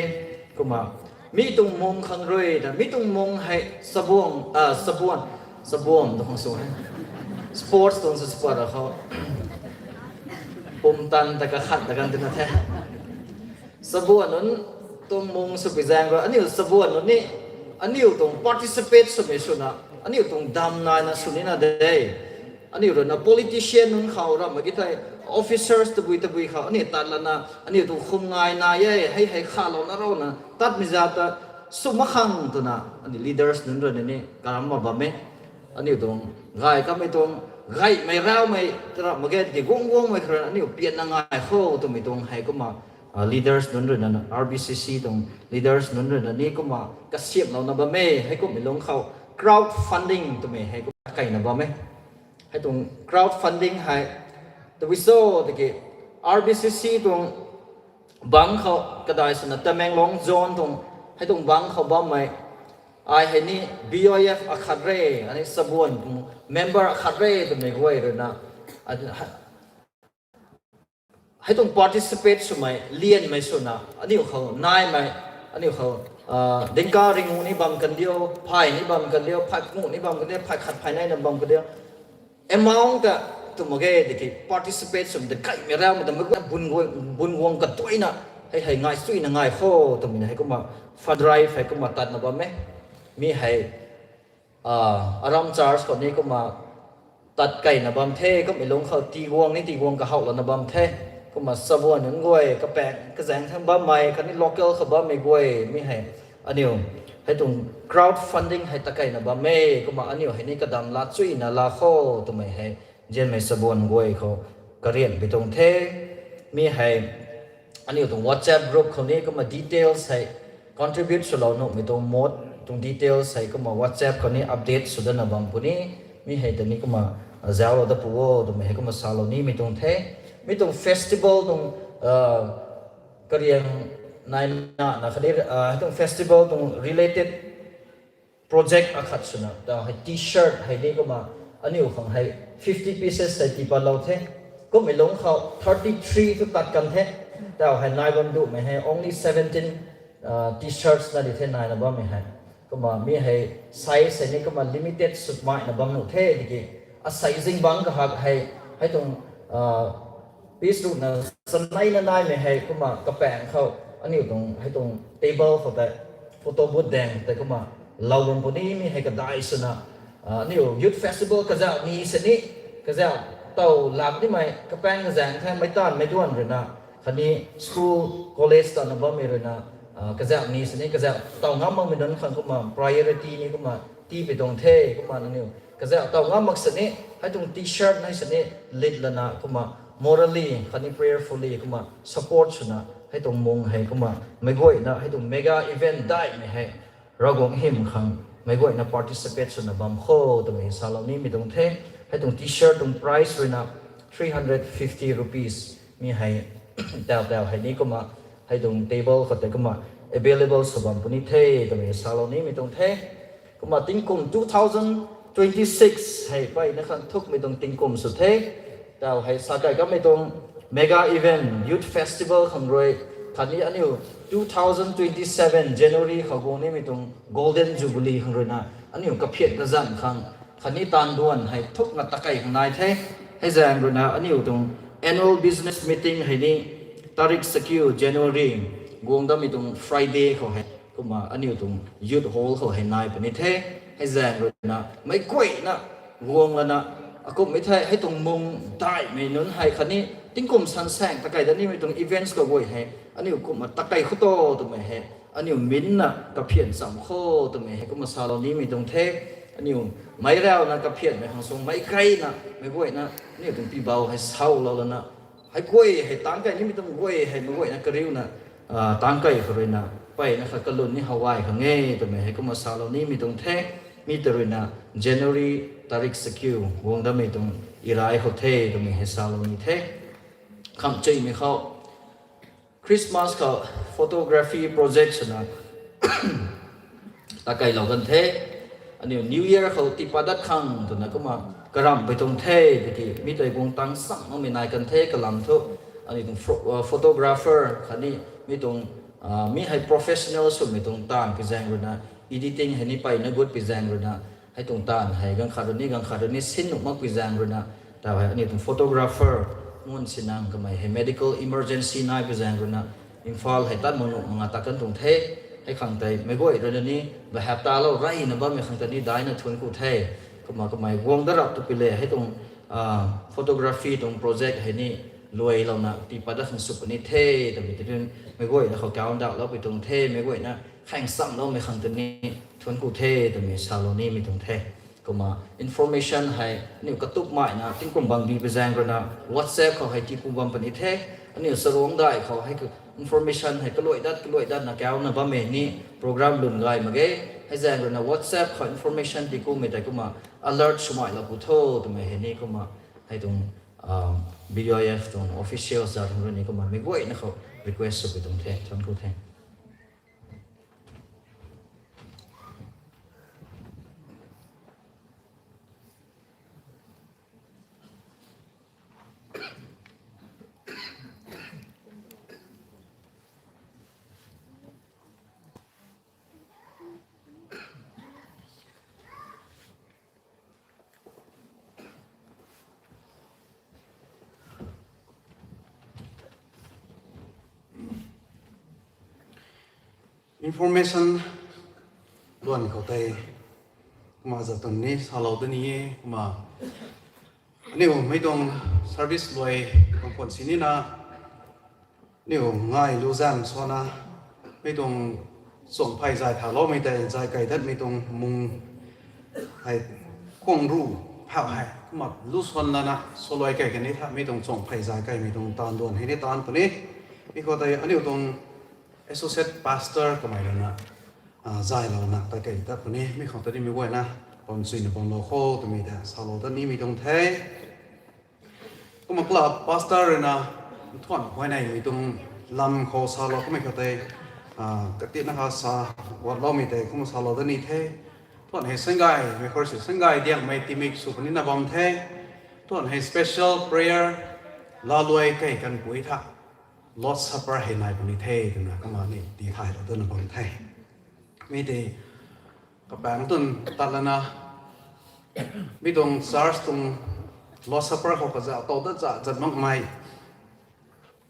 Kumna mi tuang mung khang rui na, mi tuang mung hei Sabuan, Sabuan, Sabuan tuang khang sw hei, sports tuang sw squad ra khou pumtan ta kakhat ta kan tina the. Sabuan nunc tuang mung swpui zaeng rui aniu Sabuan nunc ni aniu tuang participate swmei swna aniu tuang dam naina sw nina de. Aniu rui na politician nunc khou ramh mak ki thei, officers tabui tabui khou aniu tat lana aniu tuang khum ngai nai e, hei hei khalouna rouna tatmei zat ta sw mak khang twna aniu leaders nunc rui na ni karam ma bam e. Aniu tuang gay kamei tuang gaymei raumei ta ramh mak ge tiki guang guangmei khou rui aniu pianna ngai kho twmei tuang hei kumna leaders nunc rui na, R B C C tuang leaders nunc rui na ni kumna kasiamhlouna bam e. Hei kumhmei lungc khou crowd funding twmei hei kumna keyna bam e. Hei tuang crowd funding hei tabui cho tiki R B C C tuang bangc khou kadai swna Tamenglong zone tuang hei tuang bangc khou bammei ai hei ni B Y F akhat re, ani Sabuan tuang member akhat re twmei guay rui na hei tuang participate swmei lianmei swna aniu khou naimei, aniu khou dingka ringu ni bam kan diu, phay ni bam kan diu, phay pangu ni bam kan diu, phay khat phay neina bam kan diu, amount ta tw mak ge tiki participate swmei ta gaymei raumei ta meic guay bun guang katuina hei hei ngai suina ngai kho twmei na hei kumna fund drive hei kumna tatna bam e. Mi hei aram church khou ni kumna tat keyna bam the. Kumhmei lungc khou tiguang ni tiguang kahouhlouna bam the. Kumna Sabuan nunc guay kapaeng kazaeng thangc bammei khatni local khou bammei guay mi hei aniu hei tuang crowd funding hei tat keyna bam e. Kumna aniu hei ni kadam la chuyna la kho twmei hei nzianmei Sabuan guay khou karianpui tuang the. Mi hei aniu tuang WhatsApp group khou ni kumna details hei contribute swlou nuhmei tuang mode tuang details hei kumna WhatsApp khou ni update sw dana bam puni. Mi hei ta ni kumna, zauclou dat pu o twmei hei kumna salou nimei tuang the. Mi tuang festival tuang, kariang naina na khatni, hei tuang festival tuang related project akhat swna ta hei T-shirt hei ni kumna aniu khang hei fifty pieces hei tii patlou the. Kummei lungc khou thirty three thu tat kan the. Tau hei nai bam duhmei hei only seventeen T-shirts na di the naina bammei hei. Kumna mi hei size hei ni kumna limited swmei na bam nuh the tiki, asei zingbangc kahak hei, hei tuang piece ruhna chaneina naimei hei kumna kapaeng khou aniu tuang hei tuang table khou tei photo booth daeng tei kumna lou bam puni mi hei kadai swna, aniu youth festival kazauh ni sini, kazauh taw lak nimei kapaeng kazaeng the, meic taanv meic duan ruina, khatni school, college tana bammei ruina, kazauh ni sini kazauh taw ngam makmei nunc khang kumna priority ni kumna tiipui tuang the. Kumna nangniw kazauh taw ngam mak sini, hei tuang T-shirt nai sini lit lana kumna morally khatni prayerfully kumna support swna hei tuang mung hei kumna meic guayna hei tuang mega event daihmei hei Ravguangc hym khang meic guayna participate swna bam kho twmei salou nimei tuang the. Hei tuang T-shirt tuang price ruina three hundred fifty rupees mi hei tau tau hei ni kumna hei tuang table khou tei kumna available sw bam puni the twmei salou nimei tuang the. Kumna tingkum two thousand twenty six hei mpeyna khang thukmei tuang tingkum sw the. Tau hei sa kai kamei tuang mega event youth festival khang rui khatni aniu two thousand twenty seven January khou guang nimei tuang golden jubilee khang ruina aniu kaphian kazanc khang khatni taanv duan hei thukna takei khang nai the. Hei zaeng ruina aniu tuang annual business meeting hei ni tarik sakiu January guang damei tuang Friday khou hei kumna aniu tuang youth hall khou hei nai puni the. Hei zaeng ruina meic guayna guang lana akumhmei thei hei tuang mung daihmei nunc hei khatni tingkum sansaeng takei dat nimei tuang events kaguay hei aniu kumna takei khou to twmei hei aniu minna kaphian cham kho twmei hei kumna salou nimei tuang the. Aniu meic rauna kaphianmei khang sung meic guayna meic guayna aniu tuang pibau hei saulou lana hei guay hei tangc kei nimei tuang guay hei meic guayna kariuna tangc kei khou ruina mpeyna khat kalun ni how gay khang e twmei hei kumna salou nimei tuang the. Mi ta ruina January tarik sakiu guang damei tuang irai khou the twmei hei salou ni the. Kham chuimei khou Christmas khou photography project swna takeilou kan the. Aniu New Year khou tiipat dat khang twna kumna karamhpui tuang the tiki mi tei guang tang cham makmei nai kan the kalam thu. Aniu tuang photographer khatni mi tuang mi hei professional swmei tuang taanv pi zaeng ruina editing hei ni mpeyna gut pi zaeng ruina hei tuang taanv hei ganv khat rui ni ganv khat rui ni sin nuh mak pi zaeng ruina tau hei aniu tuang photographer Ngunsinang kamei hei medical emergency nai pi zaeng ruina Imphal hei tat mak nuh mak nga tat kan tuang the. Hei khang tei meic guay ruina ni bahap talou reyna bammei khang ta ni daina thuanc ku the. Kumna kamei guang dat rap tw pi le hei tuang photography tuang project hei ni luailouna tiipat dat khang sw puni the twmei tei meic guayna khou kaw ndauhlou pi tuang the. Meic guayna khaeng chamloumei khang ta ni thuanc ku the twmei salou nimei tuang the. Kumna information hei aniu katupmei na tingkum bangbi pi zaeng ruina WhatsApp khou hei tiipu bam puni the. Aniu charuangc dai khou hei information hei kaluai dat kaluai datna kauna bammei ni program lwn gay mak ge. Hei zaeng ruina WhatsApp khou information tiikumei tei kumna alert swmeilou pu tho twmei hei ni kumna hei tuang BYF tuang official zat rui ni kumna meic guayna khou request sw pi tuang the. Thuanc ku the. Information luan khou tei kumna zat twn ni salou da ni e. Kumna aniu mei tuang service luai kang phuan sinina aniu ngai lu zaeng suana mei tuang chuangphey zay thaloumei tei zay kei datmei tuang mung hei khwang ru phau hei kumna lu suan lana saluai kei kan ni tha mei tuang chuangphey zay keimei tuang taanv duan hei ni taanv puni. Mi khou tei aniu tuang associate pastor kamei ruina zaylouna ta kei tat puni. Mi khou ta ni meic guayna Pamsuina bam lou kho twmei ta salou dat nimei tuang the. Kumna club pastor rui na thuan huayneymei tuang lam khou salou kamei khou tei, ah, katitna kha sa, guatloumei tei kumna salou dat ni the. Thuan hei sangay, mei khor si sangay diangmei timik sw puni na bam the. Thuan hei special prayer, laluai kei kanpui tha Lord's Supper hei nai puni the twna kumna ni ti thaylou dat na bam the. Mi tei kapaeng tun tat lana, mi tuang church tuang Lord's Supper khou kaza tow dat za zat makmei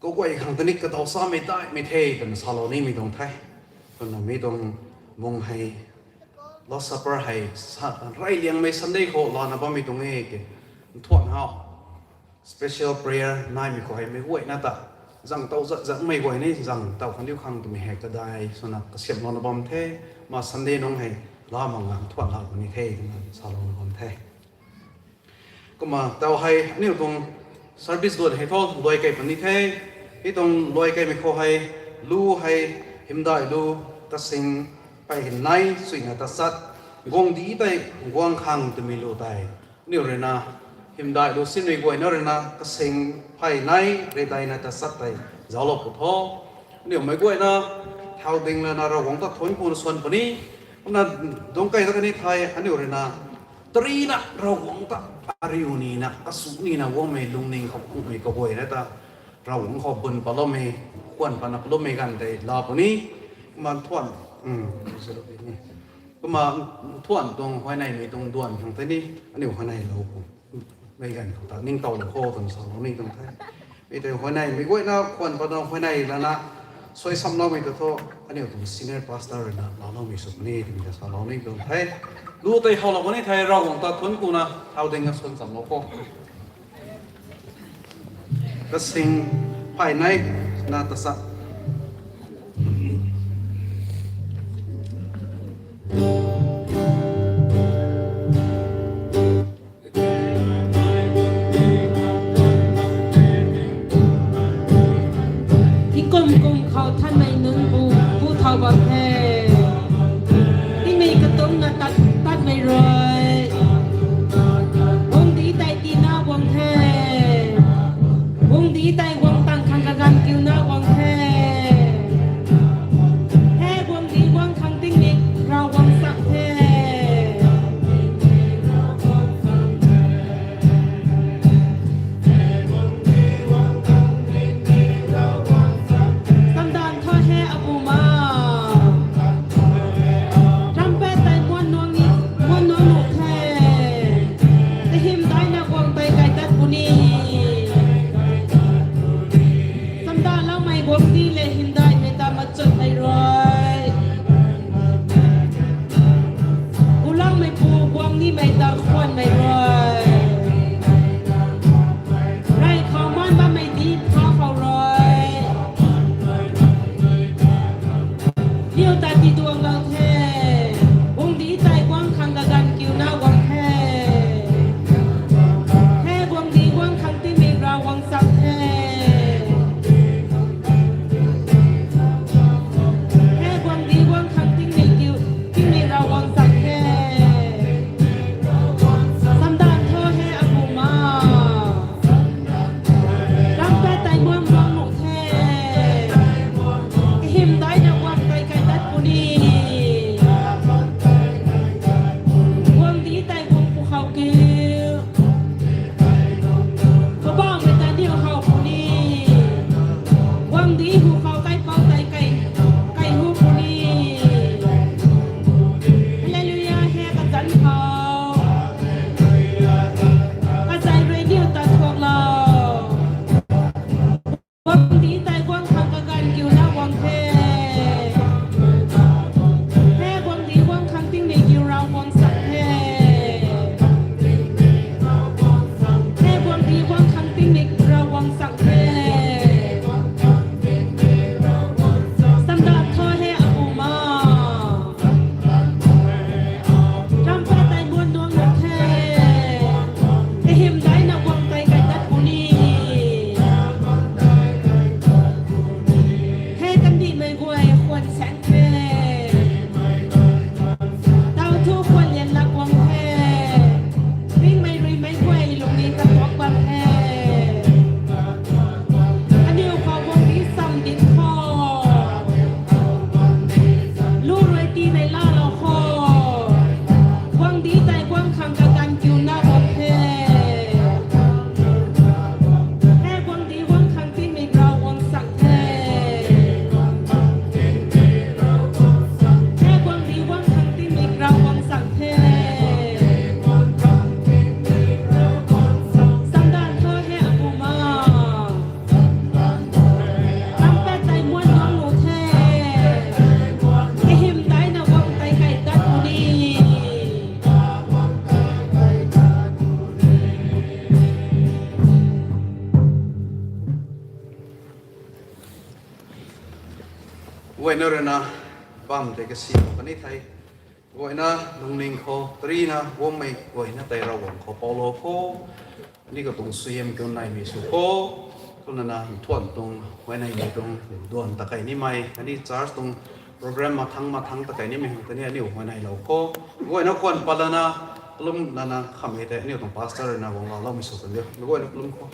kaguay khang tani kadaw samei daihmei the twna salou nimei tuang the. Kumna mi tuang mung hei Lord's Supper hei sa-, reyliangmei Sunday khou lana bammei tuang e ke. Nthuan hau special prayer naimei khou hei mei guayna ta zang tow zat zangmei guay ni zang tow khang diu khang twmei hei kadai swna kasiamhlouna bam the. Ma Sunday nungc hei la mak ngang thuan lak puni the twna salouna bam the. Kumna tau hei aniu tuang service duan hei thu luai kei puni the. Hei tuang luai keimei khou hei lu hei hymdaih lu kasing phay nai suina tachat guangcdic tei guang khang twmei lu tei aniu rui na hymdaih lu sinmei guayna rui na kasing phay nai rui daina tachat tei zauclou pw tho. Aniu meic guayna thau ding lana Ravguangc ta thuanc kuna suan puni. Kumna dungc kei ta kani thei aniu rui na tarina Ravguangc ta ariu nina kasu nina guangmei lungning khou kummei kaguayna ta Ravguangc khou bun patloumei, khwan patna patloumei ganv tei la puni. Kumna thuan, kumna thuan tuang huayneymei tuang duan khang tei ni aniu huayneylou pu mei ganv khou ta ningtowlou kho twna salou ni tuang the. Mi tei huayneymei guayna khwan patna huayney lana suaisamloumei ta thu aniu tuang senior pastor rui na laaloumei sw puni twmei ta salou ni tuang the. Lu tei howlou puni thei Ravguangc ta thuanc kuna thau ding a suan chamlou kho. Kasing phay nai na tachat. Tingkum kum khou thanmei nunc bu, bu thau bam the. Tingmei katumcna tat, tatmei rui guangcdic tei tiina guang the. Guangcdic tei guang tang khang kaganv kiuna guang the. He guangcdic guang khang tingmik Ravguangc chak the. Chamdanv tho he abu ma. Trumpet tei muan nuang ni, muan nuang nuh the. Kahymdaihna guang tei kaitat puni. Chamdanvloumei guangcdic le hymdaihmei ta machutmei rui, gulangmeipu guang nimei ta khwanmei rui, rey khou man bammei dih pha khou rui, niw ta tiduanglou the. Guangcdic tei guang khang kaganv kiuna guang the. He guangcdic guang khang tingmik Ravguangc chak the. He guangcdic guang khang tingmik kiu, tingmik Ravguangc chak the. Chamdanv tho he abu ma. Trumpet tei muan nuang nuh the. Kahymdaihna guang tei kaitat puni. Kam tei kasi khou kani thei, guayna lungning khou tarina guangmei guayna tei Ravguangc khou paulou kho. Ni katuang suaihiam kiu naimei sw kho. Kumna na nthuan tuang huayneymei tuang duan ta kei nimei kani church tuang program mathang mathang ta kei nimei hang tei ni aniu huayneylou kho. Guayna khwan patlana kalum lana khamei tei aniu tuang pastor na guanglou loumei sw kan diu. Guayna kalum kho.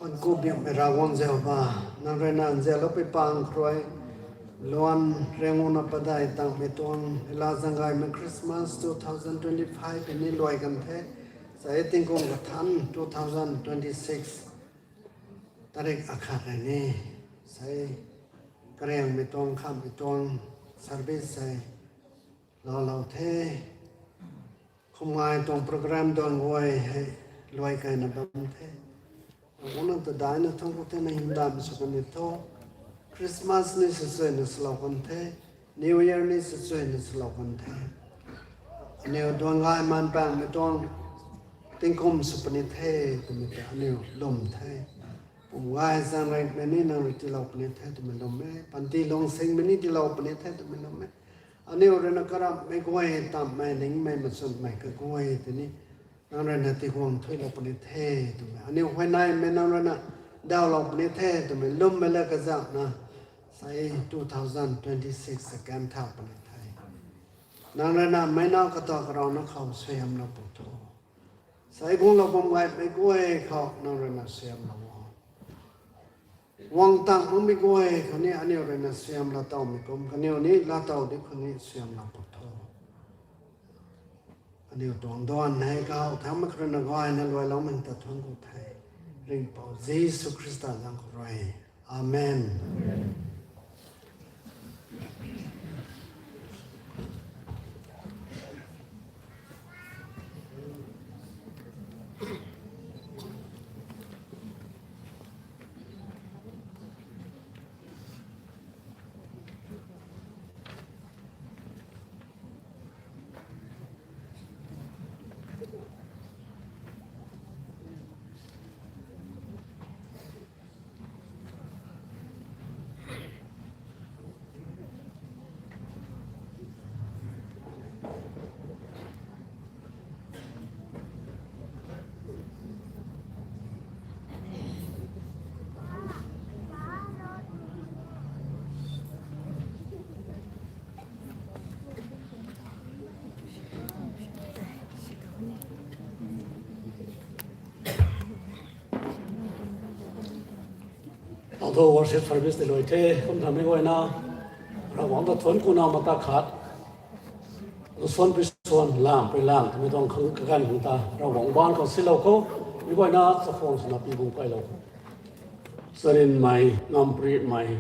Thuan ku biuhmei Ravguangc Jehova, nang rui na nzianlou pui pang khrui, luan rianguna padai tangmei tuang ila zanggaymei Christmas two thousand twenty-five ni luai kan the. Sei tingkum kathan two thousand twenty-six tarik akhat rui ni sei kariangmei tuang khamhmei tuang service sei laalou the. Khumngai tuang program duan guay hei luai kaina bam the. Nang ta daina thangc ku the, na hymdaihmei sw kan ni tho. Christmas ni swchuina swlou kan the, New Year ni swchuina swlou kan the. Aniu duan gay man pangmei tuang tingkum sw puni the twmei ta aniu lwm the. Pum gay zaeng rui ni nang rui tiilou puni the twmei lwm e. Panty lungsingmei ni tiilou puni the twmei lwm e. Aniu rui na karamhmei guay, tamhmei ningmei machunmei kaguay tei ni nang rui na tiguang thuilou puni the twmei, aniu huayneymei nang rui na dawlou puni the twmei lwmmei le kazauhna, sei two thousand twenty-six second thau puni the. Nang rui na meic nau kata karana khou suaihiamlou pu tho. Sei guanglou bam gaymei guay khou nang rui na suaihiamlou o. Guang tang makmei guay khou ni aniu rui na suaihiamlou tawmei kum kaniw ni laatow di khou ni suaihiamlou pu tho. Aniu tuang duan hei kahaw thangmei khou rui na gayna luailoumei ta thuanc ku the. Ringhpouc Jisu Khrista zaeng khou rui. Amen. Although worship service tei lui the, kum thamei guayna, Ravguangc ta thuanc kuna mata khat, suan pui suan, lam pui lam twmei tuang khang kaganv khang ta Ravguangc baan khou silou khou, mi guayna chakhwang swna pi bung kailou khou, charynmei, ngamparymei,